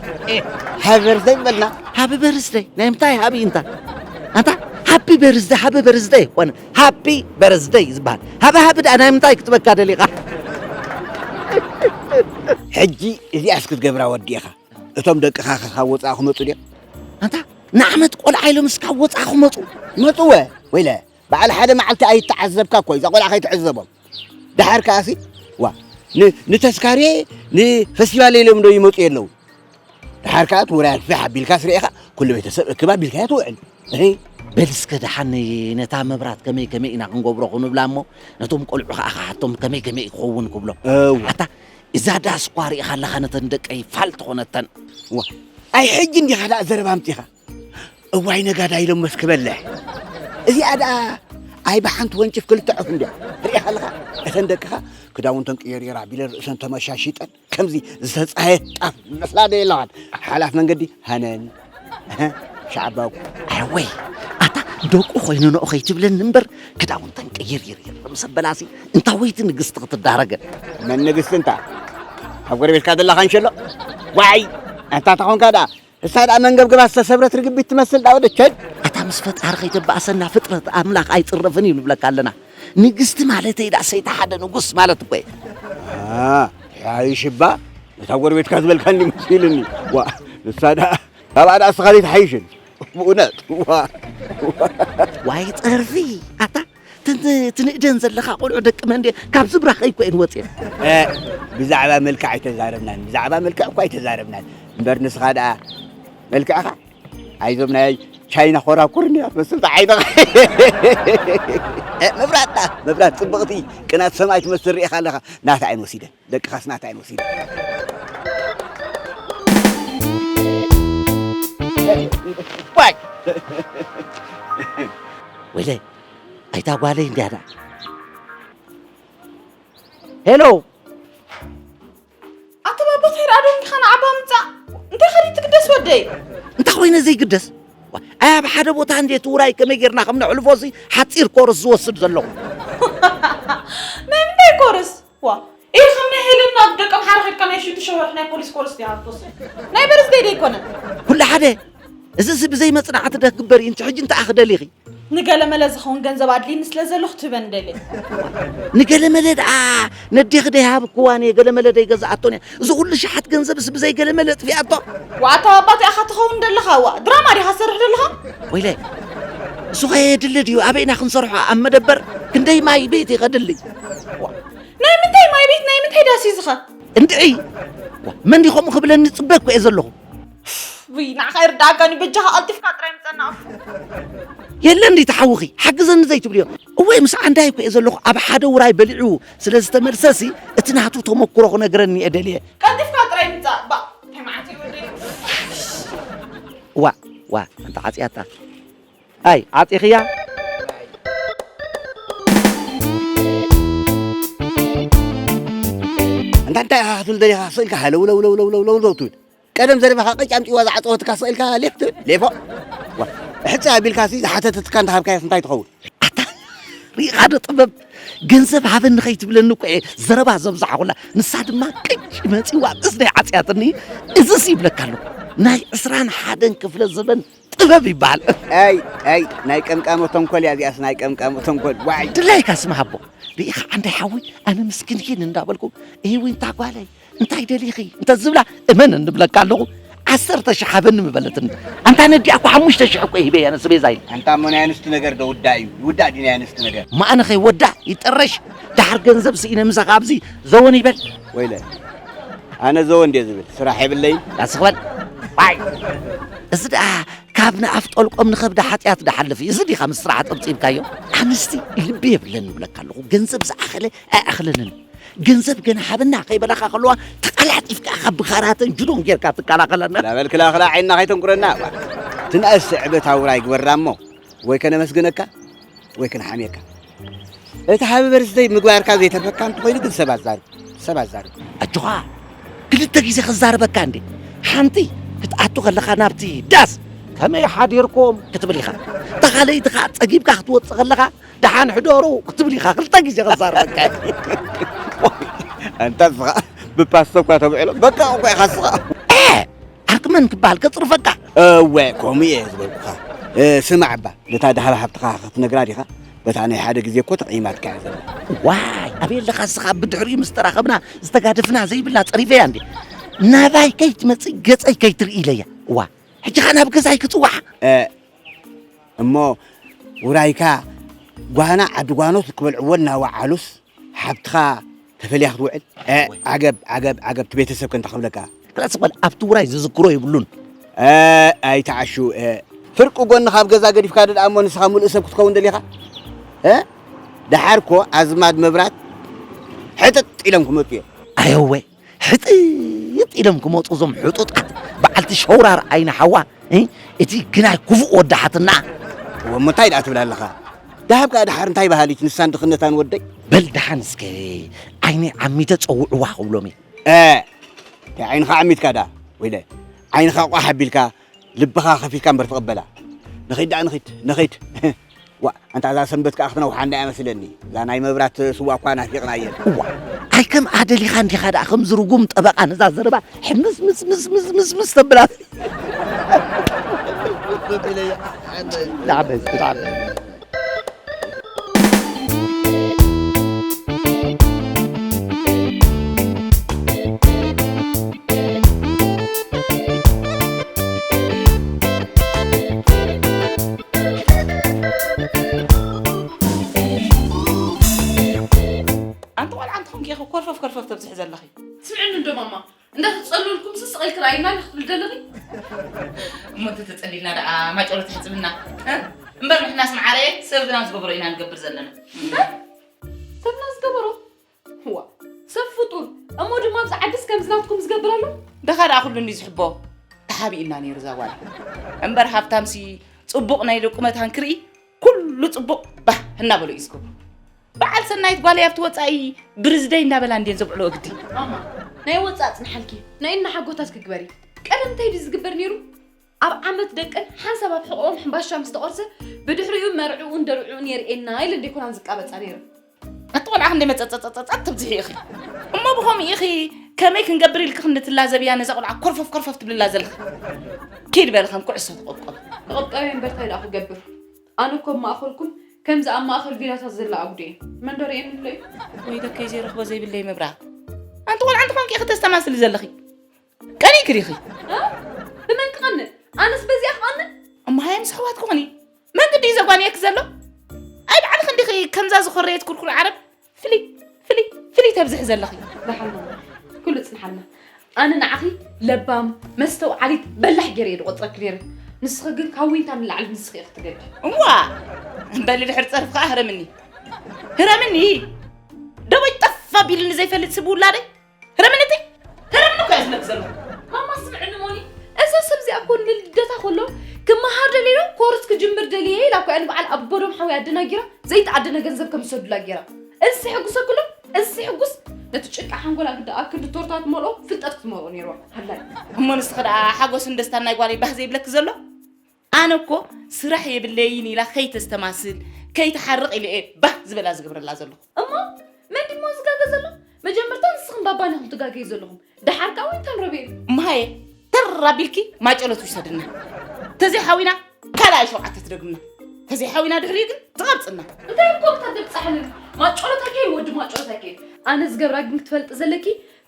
ሃቢ በርስተይ በልና ሃቢ በርስተይ ናይ ምንታይ ሃቢ እንታ ኣንታ ሃቢ በርዝደ ሃቢ በርዝደ ይኮነ ሃቢ በርዝደይ ዝበሃል ሃቢ ሃቢ ደኣ ናይ ምንታይ ክትበካ ደሊኻ ሕጂ እዚኣስ ክትገብራ ወዲእኻ እቶም ደቅኻ ካብ ወፃእ ክመፁ ድዮም ኣንታ ንዓመት ቆልዓ ኢሎም እስካብ ወፃ ክመፁ ይመፅወ ወይለ በዓል ሓደ መዓልቲ ኣይተዓዘብካ እኮ እዛ ቆልዓ ከይትዕዘቦም ደሓር ከኣሲ ዋ ንተስካርየ ንፈስቲቫል ኢሎም ዶ ይመፁ የለዉ ደሓር ከኣ እቲ ውራይ ኣልፊሕ ኣቢልካ ስርኤኻ ኩሉ ቤተሰብ እክብ ኣቢልካዮ ትውዕል በል እስከ ደሓን ነታ መብራት ከመይ ከመይ ኢና ክንገብሮ ክንብላ እሞ ነቶም ቆልዑ ከዓ ክሓቶም ከመይ ከመይ ክኸውን ክብሎም ኣታ እዛ ዳስ እኳ ርኢኻ ኣለኻ ነተን ደቀይ ፋል ተኾነተን። ዋ፣ ኣይ ሕጂ እንዲኻ ደኣ ዘረባ ኣምጺኻ። እዋይ ነጋዳይ ኢሎም መስክበለሕ። እዚኣ ደኣ ኣይ ብሓንቲ ወንጭፍ ክልተ ዑፍ እንድያ። ርኢኻ ኣለኻ? እተን ደቅኻ ክዳውንተን ቅየርየር ኣቢለን ርእሰን ተመሻሺጠን ከምዚ ዝተጻየት ጣፍ መስላ ዶ የለኻን? ሓላፍ መንገዲ ሃነን። ሻዕባው ኣወይ ኣታ ደቁ ኮይነንኦ ከይትብለኒ እምበር ክዳውንተን ቅይር ይርይር ምስ ኣበላሲ እንታወይቲ ንግስቲ ክትዳረገ መን ንግስቲ እንታ ኣብ ጎረቤትካ ዘላ ካንሸሎ ዋይ ኣንታ ተኾንካ ደኣ እሳ ደኣ መንገብገባ ዝተሰብረት ርግቢት ትመስል ደኣ ወደ ቸድ ኣታ ምስ ፈጣሪ ከይተባእሰና ፍጥረት ኣምላኽ ኣይፅረፍን እዩ ንብለካ ኣለና ንግስቲ ማለተይ ደኣ ሰይቲ ሓደ ንጉስ ማለት እኮ እየ ሓይሽ እባ ነታ ጎረቤትካ ዝበልካኒ መሲልኒ ዋ ንሳ ደኣ ካብኣ ደኣ እስኻ ዘይትሓይሽን ብእውነት ዋይ ፀርፊ ኣታ ትንእደን ዘለኻ ቆልዑ ደቂ መን ድየ ካብ ዝብራኸይ እኮ እየን ወፅየን ብዛዕባ መልክዕ ኣይተዛረብናን ብዛዕባ መልክዕ እኳ ኣይተዛረብናን እምበር ንስኻ ደኣ መልክዕኻ ኣይዞም ናይ ቻይና ኮራኩር እንዲያ ትመስል፣ ጸሓይ ደኻ። መብራታ፣ መብራት ጽብቕቲ፣ ቅናት ሰማይ ትመስል ርኢኻ ኣለኻ። ናታ ኣይን ወሲደ፣ ደቅኻስ ናታ ኣይን ወሲደ። ዋይ! ወይለይ፣ ኣይታ ጓለይ እንዲያ ደኣ። ሄሎ! ኣታ ባቦ፣ እንታይ ደኣ ዶ እንዲኻ ንዓባ ምጻእ? እንታይ ኸዲ ትግደስ ወደይ? እንታይ ኮይነ ዘይግደስ? ዋ፣ ኣይ ኣብ ሓደ ቦታ እንዴት ውራይ ከመይ ጌርና ከም ነሕልፎ ሲ ሓጺር ኮርስ ዝወስድ ዘለኹ። ናይ ምንታይ ኮርስ? ዋ፣ ኢድ ከም ናይ ሄለና ደቀምሓረ ኸድካ ናይ ሽዱ ሸወርሕ ናይ ፖሊስ ኮርስ ዲኻ ክትወስድ? ናይ በርዝደይ ደይኮነ? ኩሉ ሓደ። እዚ ሲ ብዘይ መጽናዕቲ ደ ክግበር እዩ። እንቺ ሕጂ እንታይ ክደሊኺ? ንገለመለ ዝኸውን ገንዘብ ኣድልይኒ ስለ ዘሎ ክትህበኒ ደልየ። ንገለመለ ደኣ ነዴኺ ደይሃብክዋን እየ፣ ገለመለ ደይገዛኣቶን እያ። እዚ ኩሉ ሸሓት ገንዘብስ ብዘይ ገለመለ ጥፊኣቶ? ዋታ ኣባቲ ኣኻ ትኸውን ደለኻ፣ ዋ፣ ድራማ ዲኻ ትሰርሕ ደለኻ? ወይለ፣ እሱ ኸ የድሊ ድዩ? ኣበይና ክንሰርሖ? ኣብ መደበር ክንደይ ማይ ቤት እዩ ከድሊ? ዋ፣ ናይ ምንታይ ማይ ቤት፣ ናይ ምንታይ ዳስ እዩ ዝኸ? እንድዒ፣ ዋ፣ መን ድዩ ከምኡ ክብለኒ? ጽበ እኮ እየ ዘለኹ። ውይ፣ ንዓኻ ይርዳእካኒ፣ በጃኻ ቀልጢፍካ ጥራይ ምጸና። ኣፉ። የለ እንዲ ተሓውኺ፣ ሓግዘኒ ዘይትብልዮ? እወ፣ ምስ ዓንዳይ እኮ እየ ዘለኹ። ኣብ ሓደ ውራይ በሊዑ ስለ ዝተመልሰሲ፣ እቲ ናቱ ተመኩሮ ክነግረኒ እየ ደልየ። ቀልጢፍካ ጥራይ ምጻእ። ባ፣ እንታይ መዓት እዩ ወደይ? ዋ፣ ዋ፣ ኣንታ ዓጽያታ። ኣይ፣ ዓጺኽያ? ኣንታ እንታይ ኢኻ ክትብል ደሊኻ? ስቕ ኢልካ ሃለው ለው ለው ለው ለው ለው ለው ትብል። ቀደም ዘረባኻ ቅጭ ኣምጺዋ ዝዓጸወትካ ስቕ ኢልካ ሌፍ ትብል። ሌፎ። ዋ፣ ሕጽ ኣቢልካ ሲ ዝሓተተትካ እንተሃብካዮስ እንታይ ትኸውን? ኣታ ርኢኻ ዶ ጥበብ? ገንዘብ ሃበኒ ከይትብለኒ እኮ እየ ዘረባ ዘብዛሕኹላ። ንሳ ድማ ቅጭ መጺዋ እዝነይ ዓጽያትኒ። እዝስ ይብለካ ኣለኹ። ናይ ዕስራን ሓደን ክፍለ ዘበን ጥበብ ይበሃል። ኣይ፣ ኣይ፣ ናይ ቀምቃሞ ተንኮል እያ እዚኣስ፣ ናይ ቀምቃሞ ተንኮል። ዋይ። ድላይካ ስማ ሃቦ። ርኢኻ ዓንዳይ ሓወይ፣ ኣነ ምስኪንኪን እንዳበልኩ፣ እሂ ወይ እንታ ጓለይ፣ እንታይ ደሊኺ? እንተ ዝብላ፣ እመን እንብለካ ኣለኹ፣ ዓሰርተ ሺሕ ሃበኒ ምበለትኒ። ኣንታ ነዲኣ እኮ ሓሙሽተ ሺሕ እኮ ሂበያ ነስቤዛ ኢለ። ኣንታ እሞ ናይ ኣንስቲ ነገር ዶ ውዳእ እዩ? ይውዳእ ድዩ ናይ ኣንስቲ ነገር? ማኣነ ኸይ ወዳ ይጠረሽ፣ ደሓር ገንዘብ ስኢነ ምሳኻ ኣብዚ ዘወን ይበል። ወይለ፣ ኣነ ዘወ እንድየ ዝብል፣ ስራሕ የብለይን። ዳስ ክበል። ዋይ። እዚ ደኣ ካብ ንኣፍ ጠልቆም ንኸብዲ ሓጢኣት ድሓልፍ እዩ። እዚ ዲኻ ምስ ስራሕ ጠብጺብካዮ? ኣንስቲ ልቢ የብለን ይብለካ ኣለኹ። ገንዘብ ዝኣኸለ ኣይኣኽለንን። ገንዘብ ገና ሃበና ከይበላኻ ከለዋ ተቓላጢፍካ ካብ ብኻራተን ጁዶን ጌርካ ትከላኸለና። ላበል ክላኽላ ዓይንና ከይተንቁረና። ትንኣስ ዕበታዊ ራይ ግበራ እሞ ወይ ከነመስግነካ ወይ ክንሓምየካ። እቲ ሃቢ በርዝደይ ምግባርካ ዘይተርፈካ እንተኾይኑ ግን ሰብ ኣዛርብ፣ ሰብ ኣዛርብ። ኣጆኻ፣ ክልተ ግዜ ክዛረበካ እንዴ። ሓንቲ ክትኣቱ ከለኻ ናብቲ ዳስ፣ "ከመይ ሓዲርኩም?" ክትብል ኢኻ። እታ ካልኣይቲ ኸኣ ጸጊብካ ክትወጽእ ከለኻ፣ "ደሓን ሕደሩ?" ክትብል ኢኻ። ክልተ ግዜ ክዛረበካ። ኣንታ ንስኻ ብፓስቶ እኳ ተብዕሎ፣ በቃ እኮ ኢኻ ንስኻ። እ! ዓርኪ መን ክበሃል ከጽርፈካ? እወ፣ ከምኡ እየ ዝበልኩኻ። እ፣ ስማዕ እባ፣ ነታ ደሃብ ሃብትኻ ክትነግራ ዲኻ? በታ ናይ ሓደ ግዜ እኮ ተቐይማትካ እያ ዘላ። ዋይ፣ ኣበይ ኣለኻ ንስኻ? ብድሕሪኡ ምስ ተራኸብና ዝተጋደፍና ዘይብላ ጸሪፈያ እንዴ? ናባይ ከይትመጽእ ገጸይ ከይትርኢ ኢለያ። እዋ፣ ሕጂ ኸኣ ናብ ገዛይ ክጽዋዓ? እ፣ እሞ ውራይካ ጓና ዓዲ ጓኖት ክበልዕዎ እናወዓሉስ ሓብትኻ ተፈልያ ክትውዕል? እ፣ ዓገብ፣ ዓገብ፣ ዓገብ፣ እቲ ቤተሰብ ከ እንታይ ክብለካ? ክላስ በል፣ ኣብቲ ውራይ ዝዝክሮ የብሉን። እ፣ ኣይትዓሹ፣ እ፣ ፍርቂ ጎኒ ካብ ገዛ ገዲፍካ ዶ ደኣ እሞ ንስኻ ሙሉእ ሰብ ክትከውን ደሊኻ? እ፣ ደሓር እኮ ኣዝማድ መብራት ሕጥጥ ኢሎም ክመጹ እዮም። ኣየወ፣ ሕጥጥ ኢሎም ክመጹ እዞም ሕጡጣት፣ በዓልቲ ሸውራር ዓይኒ ሓዋ፣ እ፣ እቲ ግናይ ክፉእ ወዲ ሓትና። እሞ እንታይ ደኣ ትብል ኣለኻ? ደሃብ ከኣ ደሓር እንታይ በሃሊት ንሳን ድኽነታን ወደይ? በል ደሓን እስከ ዓይነይ ዓሚተ ጸውዕዋ ክብሎም እየ። እ፣ እንታይ ዓይንኻ ዓሚትካ ደኣ? ወይለ፣ ዓይንኻ ቋሕ ኣቢልካ፣ ልብኻ ከፊትካ እምበር ትቕበላ። ንኺድ ደኣ ንኺድ፣ ንኺድ። ዋ፣ ኣንታ እዛ ሰንበት ከኣ ክትነውሓ እንዳ እያ መስለኒ። እዛ ናይ መብራት ስዋ እኳ ናፊቕናየን። እዋ፣ ኣይ ከም ኣደሊኻ እንዲኻ ደኣ ከምዚ ርጉም ጠበቓ ነዛ ዘረባ ሕምስ ምስ ምስ ምስ ምስ ምስ ተብላ። ላዕበስ፣ ላዕበስ። ኣንቲ ቆልዓ እንተኾንኪ ኢኺ ኮርፈፍ ኮርፈፍ ተብዝሒ ዘለኺ። ስምዕኒ እንዶ ማማ፣ እንዳተጸለልኩም ስቕ ኢልክ ርኣይና ኣለኽ ትብል ዘለኺ? እሞ እንተተጸሊልና ደኣ ማጨሎ ተሕጽብና? እ? እምበር ንሕናስ መዓረየ ሰብ ግና ዝገብሮ ኢና ንገብር ዘለና። እንታይ? ሰብና ዝገበሮ? ዋ፣ ሰብ ፍጡር እሞ ድማ ኣብዚ ዓድስ ከምዚ ናትኩም ዝገብር ኣሎ? ደኻ ደኣ ኩሉ እንዲ ዝሕቦ ተሓቢእና ነይሩ እዛ ጓል። እምበር ሃብታምሲ ጽቡቕ ናይ ደቁ መታን ክርኢ ኩሉ ጽቡቕ ባህ እናበሎ እዩ ዝገብሮ። በዓል ሰናይት ጓለይ ኣብቲ ወጻኢ ብርዝደይ እንዳበላ እንድየን ዘብዕልኦ ግዲ። ኣማ፣ ናይ ወጻእ ጽንሓልኪ፣ ናይ እናሓጎታት ክግበሪ። ቀደም እንታይ ድዩ ዝግበር ነይሩ? ኣብ ዓመት ደቀን ሓንሳብ ኣብ ሕቖኦም ሕምባሻ ምስ ተቖርሰ፣ ብድሕሪኡ መርዕኡን ደርዕኡን የርእየና ኢለን ደይኮናን ዝቃበጻ ነይረን። ኣቲ ቆልዓ ክንደይ መጸጸጸጸጸ ትብዝሒ ኢኺ። እሞ ብኸምኡ ኢኺ ከመይ ክንገብር ኢልኪ ክንዲ ትላዘብያ ነዛ ቆልዓ ኮርፈፍ ኮርፈፍ ትብልላ ዘለኺ? ኪድ በል ከም ኩዕሶ ተቖብቆብ። ተቐብቀበ እምበር እንታይ ደኣ ክገብር? ኣነ እኮ ኣብ ማእኸልኩም ከምዚ ኣብ ማእኸል ቪላታት ዘላ ኣጉዶ እየ። መን ዶ ርእየኒ ኣሎ እዩ? ወይ ደከይ ዘይረኽቦ ዘይብለይ ምብራቕ። ኣንቲ ቆልዓ እንተኾንኪ ኢኺ ተስተማስሊ ዘለኺ። ቀኒእኪ ዲኺ? እ? ብመን ክቐንእ? ኣነስ በዚኣ ክቐንእ? እሞ ሃየ ምስ ኣሕዋትኪ ኹኒ። መን ግዲ እዩ ዘጓንየኪ ዘሎ? ኣይ ባዕልኺ እንዲኺ ከምዛ ዝኾረየት ኩርኩር ዓረብ ፍሊ ፍሊ ፍሊ ተብዝሒ ዘለኺ። ደሓን ኩሉ ጽንሓልና። ኣነ ንዓኺ ለባም፣ መስተውዓሊት፣ በላሕ ገይረ እየ ዝቖጽረኪ ነይረ። ንስኺ ግን ካብ ዊንታ ንላዕሊ ንስኺ ኢኺ ትገዲ። እዋ! በሊ ድሕሪ ጸርፊ ኸኣ ህረምኒ። ህረምኒ! ደቦይ ጠፍ ኣቢልኒ ዘይፈልጥ ስብ ውላደይ። ህረምኒ እቲ! ህረምኒ እኮ እየ ዝብለኪ ዘለኹ። ማማ ስምዕኒ ሞኒ፣ እዛ ሰብ እዚኣ እኮ ንልደታ ከሎ ክመሃር ደልየ ዶ ኮርስ ክጅምር ደልየ ኢላ እኮ እያ ንበዓል ኣቦዶም ሓውያ ኣደናጊራ ዘይተዓደነ ገንዘብ ከም ዝሰዱላ ገይራ። እዚ ሕጉሰ ኩሎ፣ እዚ ሕጉስ ነቲ ጭቃ ሓንጎላ ግዳ ኣብ ክንዲ ቶርታ ትመልኦ ፍልጠት ክትመልኦ ነይርዋ። ሃላይ። እሞ ንስኺ ደኣ ሓጎስን ደስታን ናይ ጓለይ ባህ ዘይብለኪ ዘሎ? ኣነ እኮ ስራሕ የብለይን ኢላ ከይተስተማስል፣ ከይትሓርቕ ኢለ እየ ባህ ዝበላ ዝገብረላ ዘለኹ። እሞ መን ድሞ ዝጋገ ዘሎ? መጀመርታ ንስኽን ባባን ኢኹም ትጋገዩ ዘለኹም። ደሓር ከኣ ዊንታን ሮቤል። እሞ ሃየ፣ ተር ኣቢልኪ ማጨሎ ትውሰድና። ተዘይሓዊና ካልኣይ ሸውዓተ ትደግምና። ተዘይሓዊና ድሕሪኡ ግን ትቐብጽና። እንታይ እኮ ክተደብጻሕኒ? ማጨሎታ ከይድ ወዲ ማጨሎታ ከይድ። ኣነ ዝገብራ ግን ክትፈልጢ ዘለኪ፣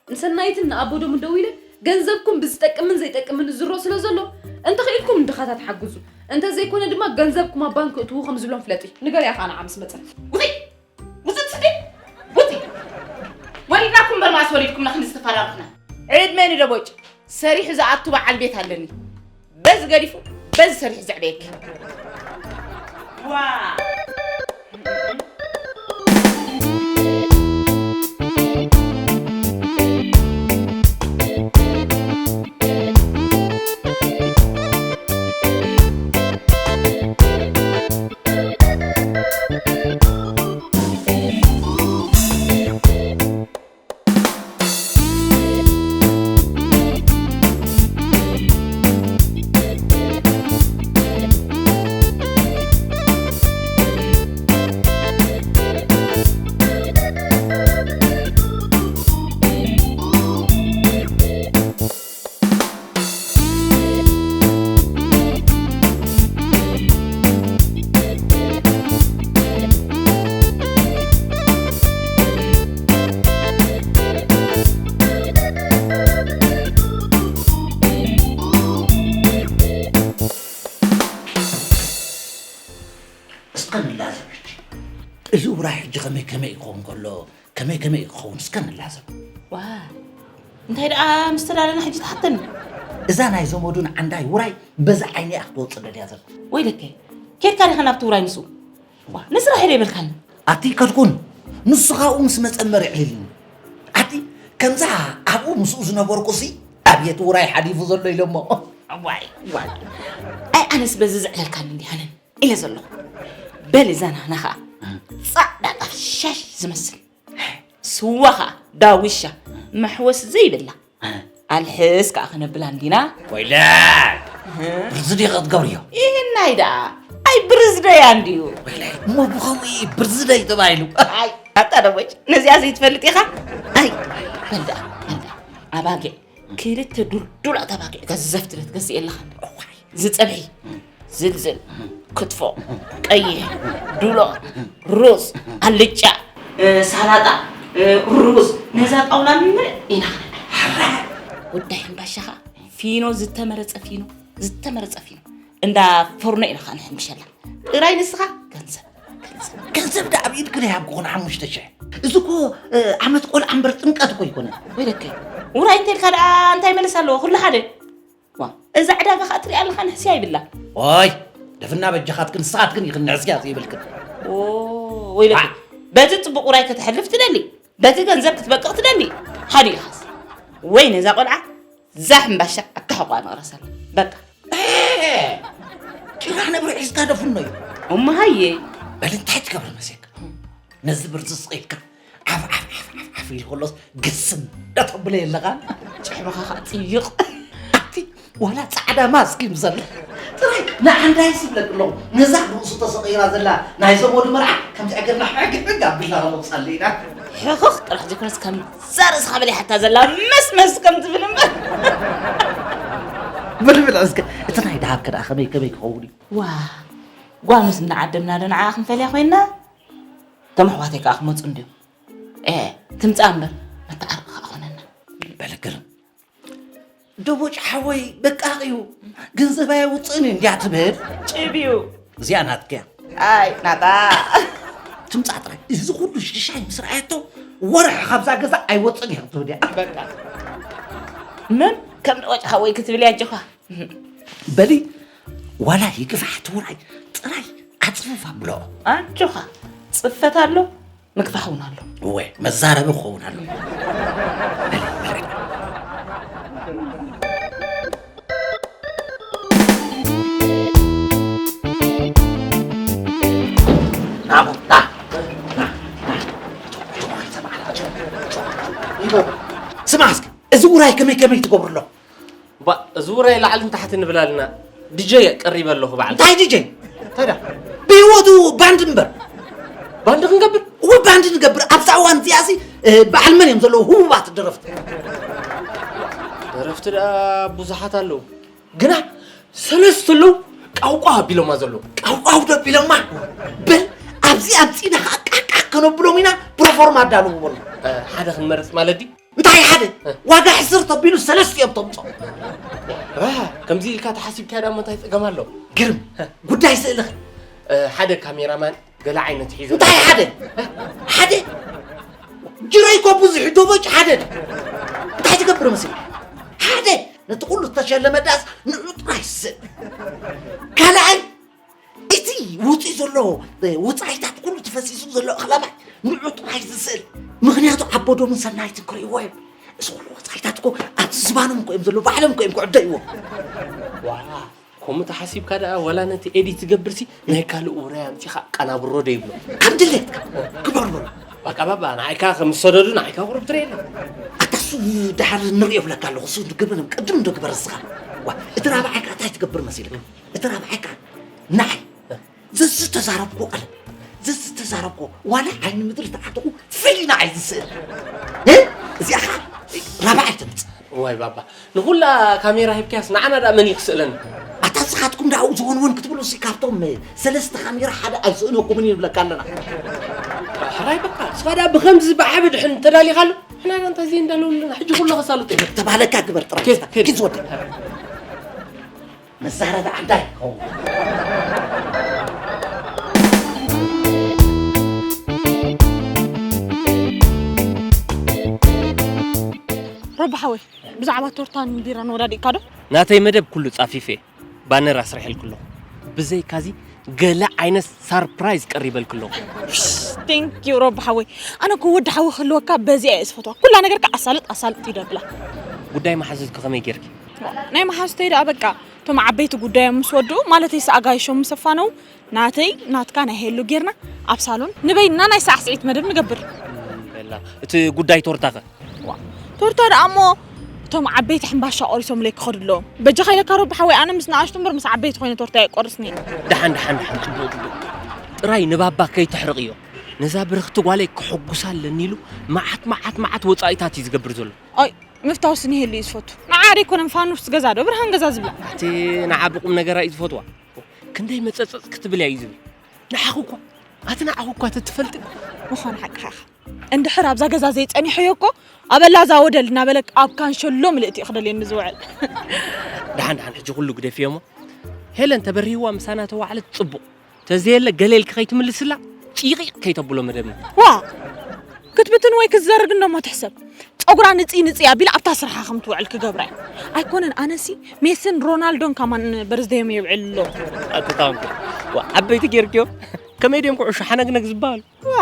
ንሰናይትን ንኣቦዶምን ደዊለ፣ ገንዘብኩም ብዝጠቅምን ዘይጠቅምን ዝሮ ስለ ዘሎ፣ እንተኽኢልኩም ንድኻታት ሓግዙ። እንተዘይኮነ ድማ ገንዘብኩም ኣብ ባንክ እትዉ ከም ዝብሎም ፍለጢ። ንገርያ ከኣ ንዓ ምስ መጸት። ውይ! ውጽእ ስዲ! ውጽእ! ወሊድናኩም እምበር መኣስ ወሊድኩምና ክንዲ ዝተፈራረኽና? ዕድመ ንደቦጭ፣ ሰሪሑ ዝኣቱ በዓል ቤት ኣለኒ። በዚ ገዲፉ፣ በዚ ሰሪሑ ዘዕበየኪ። ዋ! እስከ ንላዘብ ሕጂ። እዚ ውራይ ሕጂ ከመይ ከመይ ክኸውን ከሎ፣ ከመይ ከመይ ክኸውን እስከ ንላዘብ። ዋ፣ እንታይ ደኣ ምስ ተዳለና ሕጂ ትሓተኒ? እዛ ናይ ዘመዱን ዓንዳይ ውራይ በዚ ዓይኒ እያ ክትወጽእ ደልያ ዘላ። ወይ ደከ፣ ኬድካ ዲኻ ናብቲ ውራይ ምስኡ? ዋ፣ ንስራሕ ኢለ ይበልካኒ። ኣቲ ከድኩን፣ ንሱ ካብኡ ምስ መጸ እምበር የዕልልኒ። ኣቲ ከምዛ ኣብኡ ምስኡ ዝነበርኩሲ ኣብየት ውራይ ሓሊፉ ዘሎ ኢለ እሞ። ዋይ፣ ዋይ። ኣይ ኣነስ በዚ ዘዕለልካኒ እንዲሃነን ኢለ ዘለኹ። በል እዛ ናና ኸኣ ጻዕዳ ጣፍ ሻሽ ዝመስል። ስዋ ኸኣ ዳዊሻ መሕወስ ዘይብላ። ኣልሕስ ከኣ ክነብላ እንዲና። ወይለይ! እህ። ብርዚ ዲኺ ክትገብርዮ? ይህናይ ደኣ። ኣይ ብርዝደያ እንድዩ። ወይለይ! እሞ ብኸምኡ እዩ ብርዝደይ ተባሂሉ። ኣይ፣ ኣታ ደቦጭ፣ ነዚኣ ዘይትፈልጥ ኢኻ? ኣይ፣ በል ደኣ፣ በል ደኣ። ኣባጊዕ፣ ክልተ ዱልዱላት ኣባጊዕ ገዘፍ ትለ ትገዝእ የለኻን። እዋይ። ዝጸብሒ፣ ዝልዝል፣ ክትፎ፣ ቀይሕ፣ ዱሎ፣ ሩዝ፣ ኣልጫ፣ እ፣ ሳላጣ፣ እ፣ ሩዝ፣ ነዛ ጣውላ ምልእ ኢና ክነብላ። ወዳይ ሕምባሻ ኸኣ ፊኖ፣ ዝተመረጸ ፊኖ፣ ዝተመረጸ ፊኖ። እንዳ ፎርኖ ኢና ኸኣ ንሕምብሸላ። ጥራይ ንስኻ ገንዘብ፣ ገንዘብ። ገንዘብ ደኣ ኣብ ኢድኪ ናይ ሃብኩኽን ሓሙሽተ ሽሕ። እዚ እኮ፣ እ፣ ዓመት ቆልዓ እምበር ጥምቀት እኮ ኣይኮነን። ወይ ደከይ፣ ውራይ እንተልካ ደኣ እንታይ መለስ ኣለዎ? ኩሉ ሓደ። ዋ፣ እዛ ዕዳጋ ኸኣ ትሪኣ ኣለኻ፣ ንሕስያ ይብላ። ኦይ፣ ደፍና በጃኻትክን ንስኻትክን ኢኽን ንሕስያ ዘይብልክን። ኦ፣ ወይለኪ፣ በቲ ጽቡቕ ውራይ ከተሕልፍ ትደሊ፣ በቲ ገንዘብ ክትበቅቕ ትደሊ። ሓደ ኢኻስ። ወይ ነዛ ቆልዓ፣ እዛ ሕምባሻ ኣካሕቋ መቕረሰላ። በቃ። ጭራ ነብሪ ሒዝካ ደፍኖ እዩ። እሞ ሃየ። በል እንታይ ትገብር መሲልካ? ነዚ ብርዚ ስቕ ኢልካ ዓፍ ዓፍ ዓፍ ዓፍ ዓፍ ኢሉ ከሎስ ግስም እንዳተብሎ የለኻን? ጭሕምኻ ኸዓ ጽይቕ። ኣቲ ዋላ ጻዕዳ ማስክ እዩ ዘሎ። ጥራይ ንዓንዳይስ ይብለክ ኣለኹ። ነዛ ርእሱ ተሰቒራ ዘላ ናይ ዘመዱ መርዓ ከምቲ ዕግርና ሕግሕግ ኣቢልና ከነውጻሉ ኢና። ሕኽኽ ጥራሕ ዘይኮነስ ከምዛ ርእስኻ በሊሓታ ዘላ መስመስ ከም ትብል እምበር። ብልብል እስከ እቲ ናይ ደሃብከ ደኣ ከመይ ከመይ ክኸውን እዩ? ዋ፣ ጓል ምስ እንዳ ዓደምና ዶ ንዓኣ ክንፈልያ ኮይንና? እቶም ኣሕዋተይ ከኣ ክመጹ እንድዮም። ኤ፣ ትምጻእ እምበር፣ መተዓርቂ ከኣ ኮነና። በለ ግርም። ደቦጭ ሓወይ በቃ እዩ፣ ገንዘብ ኣየውጽእን እንድያ ትብል። ጭብ እዩ። እዚኣ ናትክያ። ኣይ፣ ናታ። ትምጻእ ጥራይ። እዚ ኩሉ ሽሻይ ምስ ረኣየቶ፣ ወርሒ ካብዛ ገዛ ኣይወጽእን እየ ክትብል እያ። በቃ። መን ከም ደቦጭ ሓወይ ክትብል እያ ኣጆኻ። በሊ፣ ዋላ ይግፋሕ ትውራይ፣ ጥራይ ኣጽፍፍ ኣብሎ። ኣጆኻ፣ ጽፈት ኣሎ፣ ምግፋሕ እውን ኣሎ። እወ፣ መዛረቢ ክኸውን ኣሎ። ናቡ፣ ና፣ ና፣ ና። ስማ እስኪ፣ እዚ ውራይ ከመይ ከመይ ትገብሩ ኣሎ? ባ፣ እዚ ውራይ ላዕልን ታሕትን ንብል ኣለና። ዲጀ ቀሪበ ኣለኹ በዓል። እንታይ ዲጀ? እንታይ ደኣ? ብህይወቱ ባንድ እምበር። ባንድ ክንገብር? እወ፣ ባንድ ንገብር። ኣብዛ እዋን እዚኣ ሲ፣ እ፣ በዓል መን እዮም ዘለዉ ህቡባት ደረፍቲ? ደረፍቲ ደኣ ብዙሓት ኣለዉ። ግና ሰለስተ ኣለዉ ቃውቃው ኣቢሎማ ዘለዉ። ቃውቃው ዶ ኣቢሎማ? በል፣ ኣብዚ ኣምጺእና ኸኣ ቃቃ ከነብሎም ኢና፣ ፕሮፎርማ ኣዳልዉ በሉ። እ፣ ሓደ ክንመርጽ ማለት ድዩ? እንታይ ሓደ? እ። ዋጋ ሕስር ተቢሉ ሰለስቲኦም ተምጾ። ራ፣ ከምዚ ኢልካ ተሓሲብካዮ ደኣ እሞ እንታይ ጸገም ኣሎ? ግርም፣ እ። ጉዳይ ስእልኺ። እ፣ ሓደ ካሜራማን ገለ ዓይነት ሒዞ። እንታይ ሓደ? ሓደ? ጅረይ እኮ ብዙሕ፣ ዶቦጭ ሓደ። እንታይ ትገብር መሲልካ? ሓደ፣ ነቲ ኩሉ ዝተሸለመ ዳስ ንዑ ጥራይ ስእ። ካልኣይ፣ እቲ ውፅኢ ዘሎ፣ እ፣ ውፃኢታት ኩሉ ተፈሲሱ ዘሎ ኣኽላማይ ንዑ ጥራይ ዝስእል። ምኽንያቱ ኣቦዶምን ሰናይትን ክርእይዎ እዮም። እዚ ኩሉ ወፃኢታት እኮ ኣብዚ ዝባኖም እኮ እዮም ዘለዉ፣ ባዕሎም እኮ እዮም ክዕደይዎ። ዋ፣ ከምኡ ተሓሲብካ ደኣ፣ ወላ ነቲ ኤዲት ዝገብርሲ ናይ ካልእ ውራይ ኣምጺኻ ኣቀናብሮ ዶ ይብሎ? ከም ድሌትካ ግበር በሎ። በቃ ባባ፣ ንዓይካ ከም ዝሰደዱ ንዓይካ ቁሩብ ትርኢ የለ። ኣታ እሱ ድሓር ንሪኦ እብለካ ኣለኹ፣ እሱ ግብር ቅድም ዶ ግበር እስኻ። ዋ፣ እቲ ራብዓይ ከኣ እንታይ ትገብር መሲልካ? እቲ ራብዓይ ከኣ ንዓይ ዘዝተዛረብኩ ቃል፣ ዘዝተዛረብኩ ዋላ ዓይኒ ምድሪ ተዓጥቑ ፊልና ኣይ ዝስእል። እ? እዚኣ ኸዓ ራብዓይ ትምጽእ። ዋይ ባባ፣ ንኹላ ካሜራ ሂብካያስ ንዓና ደኣ መን እዩ ክስእለና? ኣታ ንስኻትኩም ደኣ ዝኾን እውን ክትብሉ ሲ ካብቶም ሰለስተ ካሜራ ሓደ ኣይስእነኩምን እዩ ንብለካ ኣለና። ሕራይ በቃ፣ ንስኻ ደኣ ብኸምዚ ብዓቢ ድሕን ተዳሊኻሉ፣ ንሕና ደኣ እንታይ ዘይንዳለወሉ ኣለና? ሕጂ ኩሉ ከሳልጦ እዩ። ተባህለካ ግበር ጥራይ። ኬድ፣ ኬድ። ኪድ ዝወደ። መዛረቢ ዓንዳ ይኸውን። ሮቢ ሓወይ፣ ብዛዕባ ቶርታን ቢራን ወዳዲእካ ዶ? ናተይ መደብ ኩሉ ጻፊፈ፣ ባነር ኣስሪሐልኩ ኣለኹ። ብዘይካዚ ገለ ዓይነት ሳርፕራይዝ ቀሪበልኩ ኣለኹ። ቴንክ ዩ ሮቢ ሓወይ። ኣነ እኮ ወዲ ሓዊ ክህልወካ በዚኣ እየ ዝፈትዋ። ኩላ ነገርካ ኣሳልጥ ኣሳልጥ እዩ ደብላ። ጉዳይ መሓዙትኪ ከመይ ጌርኪ? ናይ መሓዙተይ ደኣ በቃ እቶም ዓበይቲ ጉዳዮም ምስ ወድኡ፣ ማለተይ ኣጋይሾም ምስ ኣፋነዉ፣ ናተይ ናትካ ናይ ሄሉ ጌርና ኣብ ሳሎን ንበይንና ናይ ሳዕስዒት መደብ ንገብር። እም፣ በላ፣ እቲ ጉዳይ ቶርታኸ? ዋ፣ ቶርታ ደኣ እሞ እቶም ዓበይቲ ሕምባሻ ቆሪሶምለይ ክኸዱ ኣለዎም። በጃኻ ኢለካ ሮቢ ሓወይ፣ ኣነ ምስ ንኣሽቱ እምበር ምስ ዓበይቲ ኮይነ ቶርታ ኣይቆርስን እየ። ደሓን፣ ደሓን፣ ደሓን፣ ጽቡቕ፣ ጽቡቕ። ጥራይ ንባባ ከይተሕርቕዮ። ነዛ ብርኽቲ ጓለይ ከሐጉሳ ኣለኒ ኢሉ መዓት፣ መዓት፣ መዓት ወጻኢታት እዩ ዝገብር ዘሎ። ኣይ፣ ምፍታው ስኒ ይህሉ እዩ ዝፈቱ። ንዓ ደይኮነ ፋኑስ ገዛ ዶ ብርሃን ገዛ ዝብላ። ኣቲ ንዓ ብቁም ነገራ እዩ ዝፈትዋ። ክንደይ መጸጸጽ ክትብል እያ እዩ ዝብል። ንዓኹ እኳ፣ ኣቲ ንዓኹ እኳ ተትፈልጢ። ምዃኑ ሓቅኻ ኢኻ። እንድሕር ኣብዛ ገዛ ዘይጸኒሖዮ እኮ፣ ኣበላ እዛ ወደል እናበለ ኣብ ካንሸሎ ምልእቲ እዩ ክደልየኒ ዝውዕል። ደሓን፣ ደሓን፣ ሕጂ ኩሉ ግደፍዮ እሞ። ሄለን ተበሪህዋ ምሳና ተዋዕለት ጽቡቕ። ተዘየለ ገለ ኢልኪ ከይትምልስላ፣ ጪቒቕ ከይተብሎ መደብና። ዋ! ክትብትን ወይ ክትዘርግ እንደሞ ትሕሰብ። ጸጉራ ንጽይ ንጽይ ኣቢላ ኣብታ ስርሓ ከም ትውዕል ክገብራ እየ። ኣይኮነን፣ ኣነሲ ሜስን ሮናልዶን ከማን በርዝደዮም የብዕል ኣሎ። ኣትታምኩ ዓበይቲ ጌርክዮም። ከመይ ድዮም ኩዕሾ ሓነግነግ ዝበሃሉ? ዋ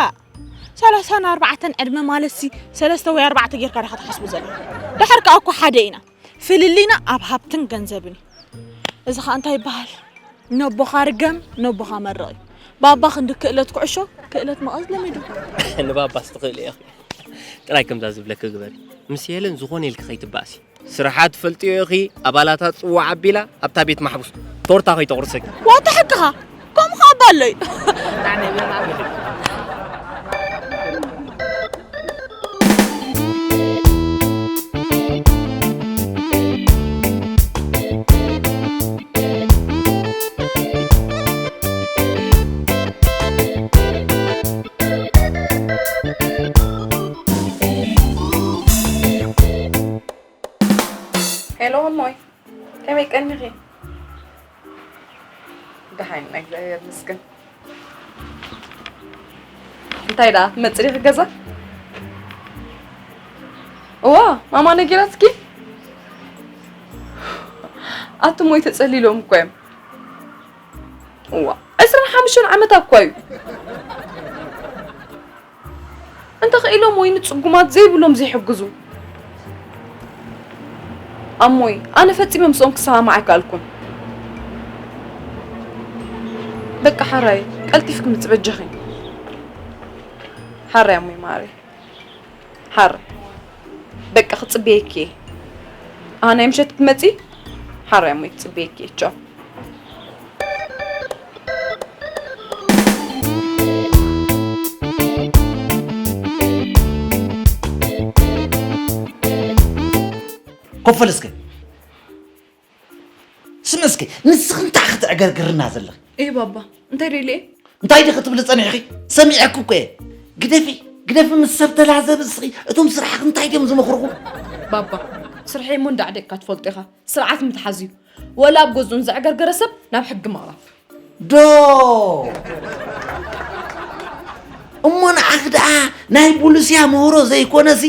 ሰላሳን ኣርባዕተን ዕድመ ማለትሲ ሰለስተ ወይ ኣርባዕተ ጌርካ ዲኻ ትሓስቡ ዘለኹም? ድሓር ከኣ እኮ ሓደ ኢና። ፍልልይና ኣብ ሃብትን ገንዘብን እዩ። እዚ ኸኣ እንታይ ይበሃል? ነቦኻ ርገም ነቦኻ መርቕ እዩ። ባባ ክንዲ ክእለት ኩዕሾ ክእለት መቐዝ ለሚዱ። ንባባስ ትኽእሊ ኢኺ። ጥራይ ከምዛ ዝብለኪ ግበሪ። ምስ ሄለን ዝኾነ ኢልኪ ከይትባእሲ። ስርሓ ትፈልጥዮ ኢኺ። ኣባላታ ጽዋዕ ኣቢላ ኣብታ ቤት ማሕቡስ ቶርታ ከይተቑርሰኪ። ዋታ ሕቅኻ ከምኡ ኸዓ ኣባለይ። ሄሎ እሞይ፣ ከመይ ቀኒኺ? ደሓን ኢና እግዚኣብሔር ይመስገን። እንታይ ደኣ ትመጽእ ዲኺ ገዛ? እዋ ማማ ነጊራትኪ? ኣቲ እሞይ ተጸሊሎም እኮ እዮም። እዋ ዕስራን ሓሙሽተን ዓመታ እኳ እዩ። እንተኽኢሎም ወይ ንጽጉማት ዘይብሎም ዘይሕግዙ። ኣሞይ ኣነ ፈጺመ ምስኦም ክሰማማዕ ኣይከኣልኩን። በቃ ሓራይ ቀልጢፍኪ ምጽ በጃኺ። ሓራይ ኣሞይ ማሪ ሓራይ በቃ ክጽበየኪ እየ። ኣሃ ናይ ምሸት ክትመጺ? ሓራይ ኣሞይ ክጽበየኪ እየ። ቻው። ኮፍ በል እስከ። ስሚ እስከ፣ ንስኺ እንታይ ክትዕገርግርና ዘለኺ? እይ ባባ፣ እንታይ ደልየ? እንታይ ዲኺ ትብሊ ጸኒሕኺ? ሰሚዐኪ እኮ እየ። ግደፊ፣ ግደፊ ምስ ሰብ ተላዘቢ እስኺ። እቶም ስራሕኺ እንታይ ድዮም ዝመኽርኹ? ባባ፣ ስርሐይ እሞ እንዳ ዕደቅካ ትፈልጦ ኢኻ። ስርዓት ምትሓዝ እዩ። ወላ ኣብ ገዝኡን ዘዕገርገረ ሰብ ናብ ሕጊ ምቕራብ። ዶ እሞ ንዓኺ ደኣ ናይ ቡሉስያ ምህሮ ዘይኮነሲ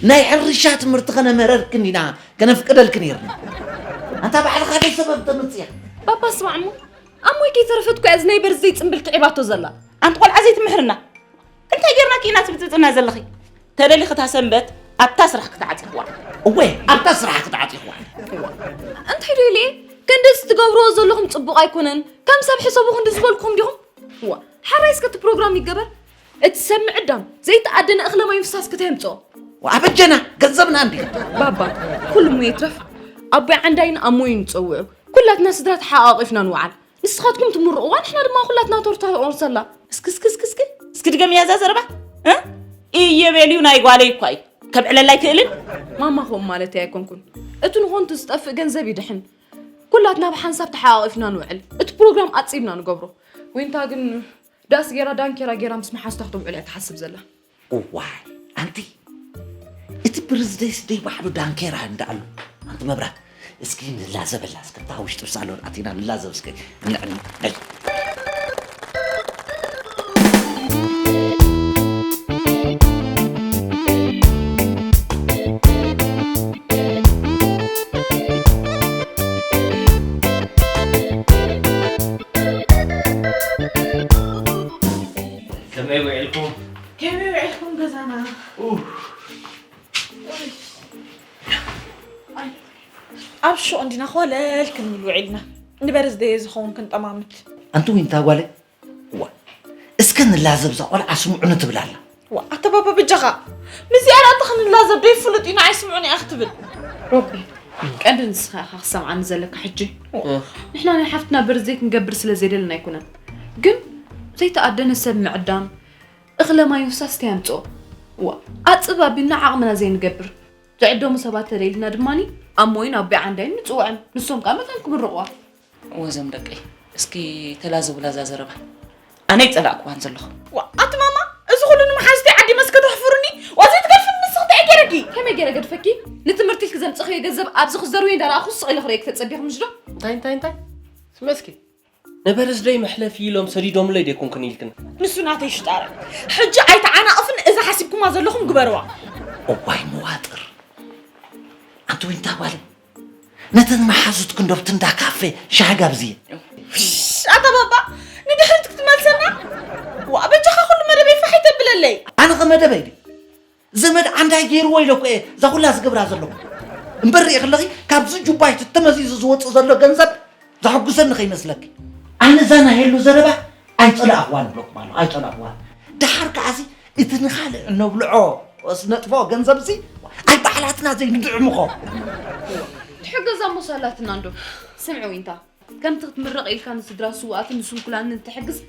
ናይ ሕርሻ ትምህርቲ ከነምህረልክን ኢና ከነፍቅደልክን ነይርና። ኣንታ ባዕልኻ ዶ ሰበብ ተምጽእ ኢኻ? ባባ ስማዕ እሞ ኣሞይ ከይተረፈት እኮ እያ እዚ ናይ በርዝደይ ጽምብል ትዒባቶ ዘላ። ኣንቲ ቆልዓ ዘይትምሕርና። እንታይ ጌርናኪ ኢና ትብጥብጥና ዘለኺ? ተደሊኺ እታ ሰንበት ኣብታ ስራሕ ክትዓጺኽዋ። እወ ኣብታ ስራሕ ክትዓጺኽዋ። እንታይ ዶ ኢለ? ክንድዚ ትገብርዎ ዘለኹም ጽቡቕ ኣይኮነን። ከም ሰብ ሕሰቡ ክንዲ ዝበልኩኹም ዲኹም? ዋ ሓራይ እስከ እቲ ፕሮግራም ይገበር። እቲ ሰብ ምዕዳም ዘይተኣደነ እኽለ ማይ ምፍሳስ ክተምጽኦ። ኣበጀና ገንዘብና እንዲ። ባባ ኩሉ እሞ ይትረፍ ኣቦይ ዓንዳይን ኣሞይን ይጸውዑ። ኩላትና ስድራ ተሓቓቒፍና ንውዓል። ንስኻትኩም ትምርቕዋ ንሕና ድማ ኩላትና ቶርታ ንቑርሰላ። እስኪ እስኪ እስኪ እስኪ እስኪ ድገምያ እዛ ዘረባ እ እየ በልዩ ናይ ጓለይ እኳ እዩ ከብዕለላ ኣይክእልን። ማማ ከምኡ ማለተይ ኣይኮንኩን። እቲ ንኾንቱ ዝጠፍእ ገንዘብ ይድሕን። ኩላትና ብሓንሳብ ተሓቓቒፍና ንውዕል። እቲ ፕሮግራም ኣጺብና ንገብሮ። ዊንታ ግን ዳስ ጌራ ዳንኬራ ጌራ ምስ መሓዙታ ክተውዕል እያ ትሓስብ ዘላ። እዋይ ኣንቲ እቲ ብርዝደይስ ደይ ባዕሉ ዳንኬራ እንዳኣሉ ኣንቲ መብራት እስኪ ንላዘበላ እስከ እታ ውሽጢ ሳሎን ኣቲና ንላዘብ እስከ ንዕኒ ነይ ከመይ ውዒልኩም? ከመይ ውዒልኩም ገዛና? ኡፍ። ኣብ ሹቕ እንዲና ኮለል ክንብል ውዒልና። ንበርዝደየ ዝኸውን ክንጠማምት። ኣንቲ ዊንታ ጓለይ ዋ እስከ ንላዘብ እዛ ቆልዓ ስምዑኒ ትብል ኣላ። ዋ ኣተ ባባ በጃኻ ምስዚኣ ዳኣ ክንላዘብ ደይፍሉጥ ኢና ኣይስምዑን እያ ክትብል። ሮቢ ቀንዲ ንስኻ ኢኻ ክሰምዓኒ ዘለካ ሕጂ። ንሕና ናይ ሓፍትና በርዝደይ ክንገብር ስለ ዘይደለና ኣይኮነን። ግን ዘይተኣደነ ሰብ ምዕዳም እኽለ ማይ ምፍሳስ እንታይ ኣምጽኦ? ዋ ኣጽብ ኣቢልና ዓቕምና ዘይንገብር። ዝዕደሙ ሰባት ተደሊና ድማ ኣሞይን ኣቦይ ዓንዳይን ንጽውዖም። ንሶም ከኣ መታን ክምርቕዋ። ወዘም ደቀይ እስኪ ተላዘቡላ እዛ ዘረባ ኣነ ኣይጸላእክዋን ዘለኹ። ዋ ኣቲ ማማ እዚ ኩሉ ንመሓዙተይ ዓዲመ እስከ ተሕፍሩኒ ዋ ዘይትገድፍኒ ንስኺ እንታይ ገይረኪ? ከመይ ገይረ ገድፈኪ? ንትምህርቲ ኢልኪ ዘምጸኽዮ ገንዘብ ኣብዚ ክዘርውዮ እንዳረኣኹ ስቕ ኢለ ክርእየኪ ተጸቢኹ ምሽ ዶ? እንታይ እንታይ እንታይ ስመ እስኪ ንበርዝደይ መሕለፊ ኢሎም ሰዲዶምለይ ደይኮንክን ኢልክን። ንሱ ናተይ ሽጣራ ሕጂ ኣይተዓናቕፍን እዛ ሓሲብኩማ ዘለኹም ግበርዋ። እዋይ መዋጥር። ኣንቲ ዊንታ ጓለይ፣ ነተን መሓዙት ክንዶብቲ እንዳ ካፌ ሻሂ ጋብዝየ። ኣታ ባባ፣ ንድሕሪት ክትመልሰና? ዋ በጃኻ ኩሉ መደበይ ፋሕ ይተብለለይ። ኣነ ኸ መደበይ ድዩ? ዘመድ ዓንዳይ ገይርዎ ኢለ እኮ እየ እዛ ኩላ ዝገብራ ዘለኹ። እምበር ሪኢ ከለኺ ካብዚ ጁባይ ተመዚዙ ዝወፅእ ዘሎ ገንዘብ ዘሐጉሰኒ ከይመስለኪ። ኣነ እዛ ናይ ሄሉ ዘረባ ኣይፀላእኽዋን እብለኩም ኣለኹ፣ ኣይፀላእኽዋን። ደሓር ከዓሲ እቲ ንኻልእ እነብልዖ ስነጥፎ ገንዘብሲ ኣይ ባዕላትና ዘይንድዕምኾ። ትሕገዛ እሞ ሳላትና እንዶ። ስምዒ ዊንታ፣ ከምቲ ክትምረቕ ኢልካ ንስድራ ስውኣትን ንስንኩላንን ትሕግዝ፣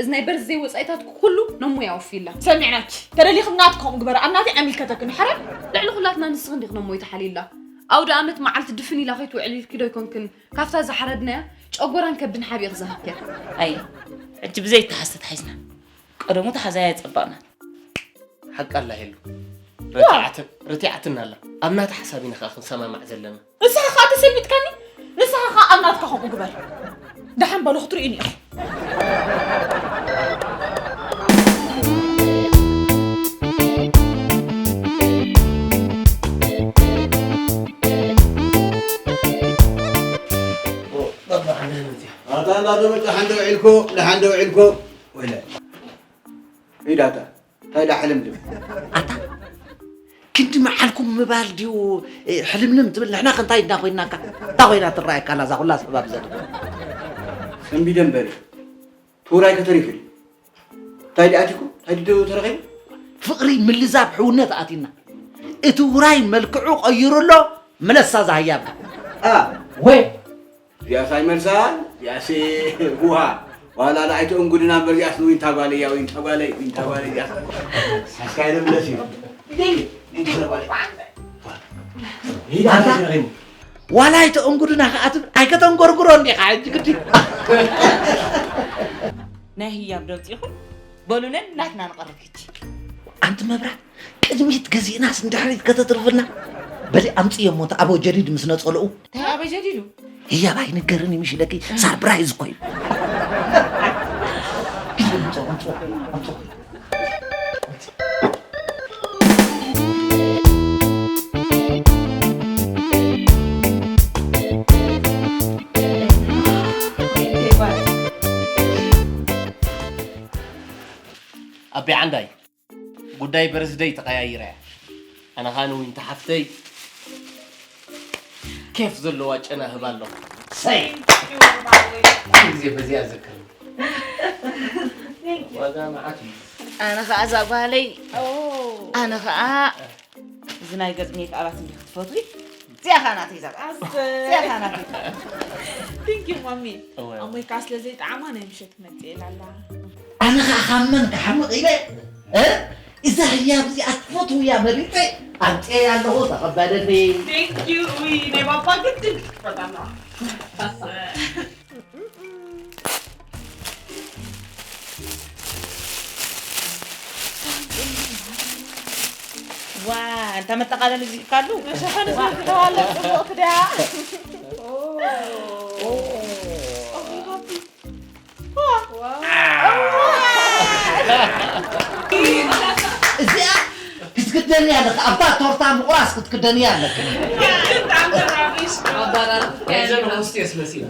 እዚ ናይ በርዝደይ ወጻኢታት ኩሉ ነሞይ ኣወፍይላ። ሰሚዕናኪ። ተደሊኺ ናትኪ ከምኡ ግበሪ። ኣብ ናተይ ኣይምልከተክን እዩ ሓራይ። ልዕሊ ኩላትና ንስኺ እንዲኺ ነሞይ ተሓልይላ። ኣውደ ኣመት መዓልቲ ድፍን ኢልኪ ዶ ኣይኮንክን ካብታ ዝሓረድናያ ጨጎራን ከብድን ሓቢእኺ ዝሃብክያ? ኣየ፣ ሕጂ ብዘይ እተሓዝተ ተሓይዝና። ቀደሙ ተሓዛያ ኣይጸበቕናን። ሓቃ ኣላ ሄሉ። ረቲዓትን ረቲዓትን ኣላ። ኣብ ናታ ሓሳብ ኢና ከኣ ክንሰማማዕ ዘለና። ንስኻ ከኣ ተሰልቢጥካኒ። ንስኻ ከኣ ኣብ ናትካ ከምኡ ግበር። ደሓን በሉ ክትርእዩኒ ኢኹም። ኣታ እንዳደመጫ ሓንደ ውዒልኩም ንሓንደ ውዒልኩም ወይለ ኢዳታ እንታይ ዳ ሕልምልም ኣታ ክንዲ መዓልኩም ምባል ድዩ ሕልምልም ትብል ንሕና ከ እንታይ እንዳ ኮይናካ እንዳ ኮይና ትረኣየካ ኣላ እዛ ኩላ ስሕባብ ዘለ ሰንቢደ እምበሪ ትውራይ ከተሪፉ ድዩ እንታይ ድኣቲኩም እንታይ ድደው ተረኺቡ ፍቕሪ ምልዛብ ሕውነት ኣቲና እቲ ውራይ መልክዑ ቀይሩ ኣሎ ምለሳ ዛህያብ ኣ ወይ እዚኣስ ኣይመልሳን እዚኣስ ውሃ ዋላ ንኣይትእንጉድና እምበር እዚኣስ ንዊንታ ጓለይ እያ ዊንታ ጓለይ ዊንታ ጓለይ እዚኣስ ሓስካ ይለምለስ እዩ ዋላ ኣይተእንጉድና ከዓ ትብል ኣይከተንጎርጉሮ እንዲኻ ሕጂ ግዲ ናይ ህያብ ደምፂኹም በሉነን ናትና ንቐርብ ሕጂ ኣንቲ መብራት ቅድሚት ገዚእናስ ንድሕሪት ከተትርፍልና በሊ ኣምፅዮ እሞ ኣቦ ጀዲድ ምስ ነፀልኡ እንታይ ኣበ ጀዲዱ ህያብ ኣይንገርን ይምሽለኪ ሳርፕራይዝ እኮ እዩ ኣቢ ዓንዳይ ጉዳይ በርዝደይ ተቐያይራ እያ። ኣነ ኸኣ ንዊንታ ሓፍተይ ኬፍ ዘለዋ ጨና እህባ ኣለኹ። ሰይ! ኩሉ ግዜ በዚኣ እዘክር። ዋጋ መዓት እዩ። ኣነ ኸኣ እዛ ጓለይ ኣነ ኸኣ እዚ ናይ ገጽ ሜክ ኣባት እንዲኺ ክትፈትዊ እዚኣ ኸኣ ናተይ እዛ ጓል። እዚኣ ኸኣ ናተይ። ቴንክ ዩ ማሚ። ኣሞይ ከኣ ስለ ዘይጠዓማ ናይ ምሸት መጽእ ኢላ ኣላ። ኣነ ኸዓ ካብ መን ክሓምቕ ኢለ እ እዛ ህያብ እዚኣ ትፈትውያ መሪጸ ኣምጽኤያ ኣለኹ ተቐበልኒ። Thank you። ውይ ናይ ባባ ግድን ክትፈታ ኣለዋ። ዋ እንታ መጠቓለሊ ዝልካሉ መሸፈኒ ዝልክተዋለ ጽቡቕ ክድያ እዚኣ ክትክደንያ ኣለካ ኣብታ ቶርታ ምቑራስ ክትክደንያ ኣለካ ኣባራርትክያ ስመሲላ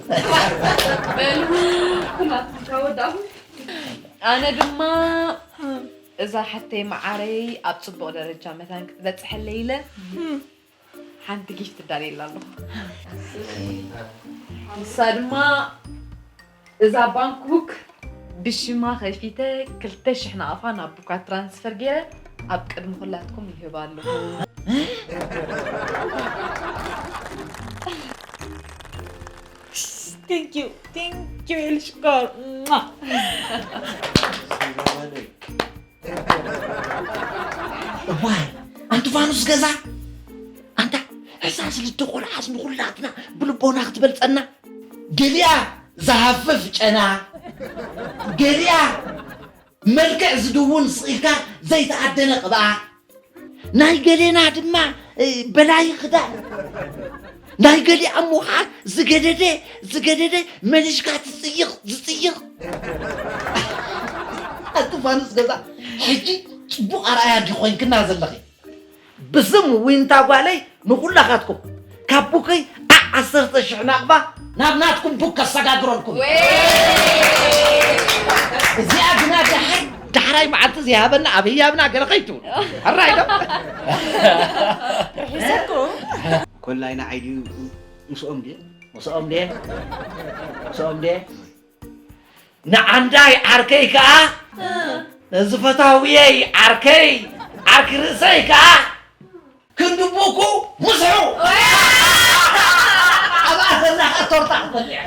ኣነ ድማ እዛ ሓተይ መዓረይ ኣብ ፅቡቕ ደረጃ መታን ክትበፅሐለይ ኢለ ሓንቲ ጊፍት ዳልየላ ኣለኹ። ንሳ ድማ እዛ ባንክቡክ ብሽማ ከፊተ ክልተ ሽሕ ናቕፋ ናብ ቡካ ትራንስፈር ገይረ ኣብ ቅድሚ ኩላትኩም ይህባ ኣለኹ። Thank you, thank you, Elishkor. እዋይ ኣንቲ ፋኑስ ገዛ ኣንታ ሕሳስ ልዲ ቆልዓስ ንኹላትና ብልቦና ክትበልፀና ገሊኣ ዝሃፍፍ ጨና ገሊኣ መልክዕ ዝድውን ስቕ ኢልካ ዘይተኣደነ ቅብኣ ናይ ገሌና ድማ በላይ ክዳን ናይ ገሊኣ እሞ ከዓ ዝገደደ ዝገደደ መሊሽካ ትፅይቕ ዝፅይቕ ኣቲ ፋኑስ ገዛ ሕጂ ፅቡቕ ኣርኣያ እንዲ ኮይንክና ዘለኺ ብስም ዊንታ ጓለይ ንኹላኻትኩም ካብ ቡከይ ዓ ዓሰርተ ሽሕ ናቕፋ ናብ ናትኩም ቡክ ከሰጋግረልኩም። እዚኣ ግና ደሓር ዳሕራይ መዓልቲ ዘይሃበና ኣብ ህያብና ገለ ከይትብሉ። ሕራይ ዶ? ሒዘኩም። ኮላይ ንዓይ ድዩ ምስኦም ድየ? ምስኦም ድየ? ምስኦም ድየ? ንዓንዳይ ዓርከይ ከኣ፣ ነዚ ፈታውየይ ዓርከይ፣ ዓርኪ ርእሰይ ከኣ፣ ክንዲ ቡኩ ምስሑ። ኣብኣ ዘላ ቶርታ ክትበልዕ።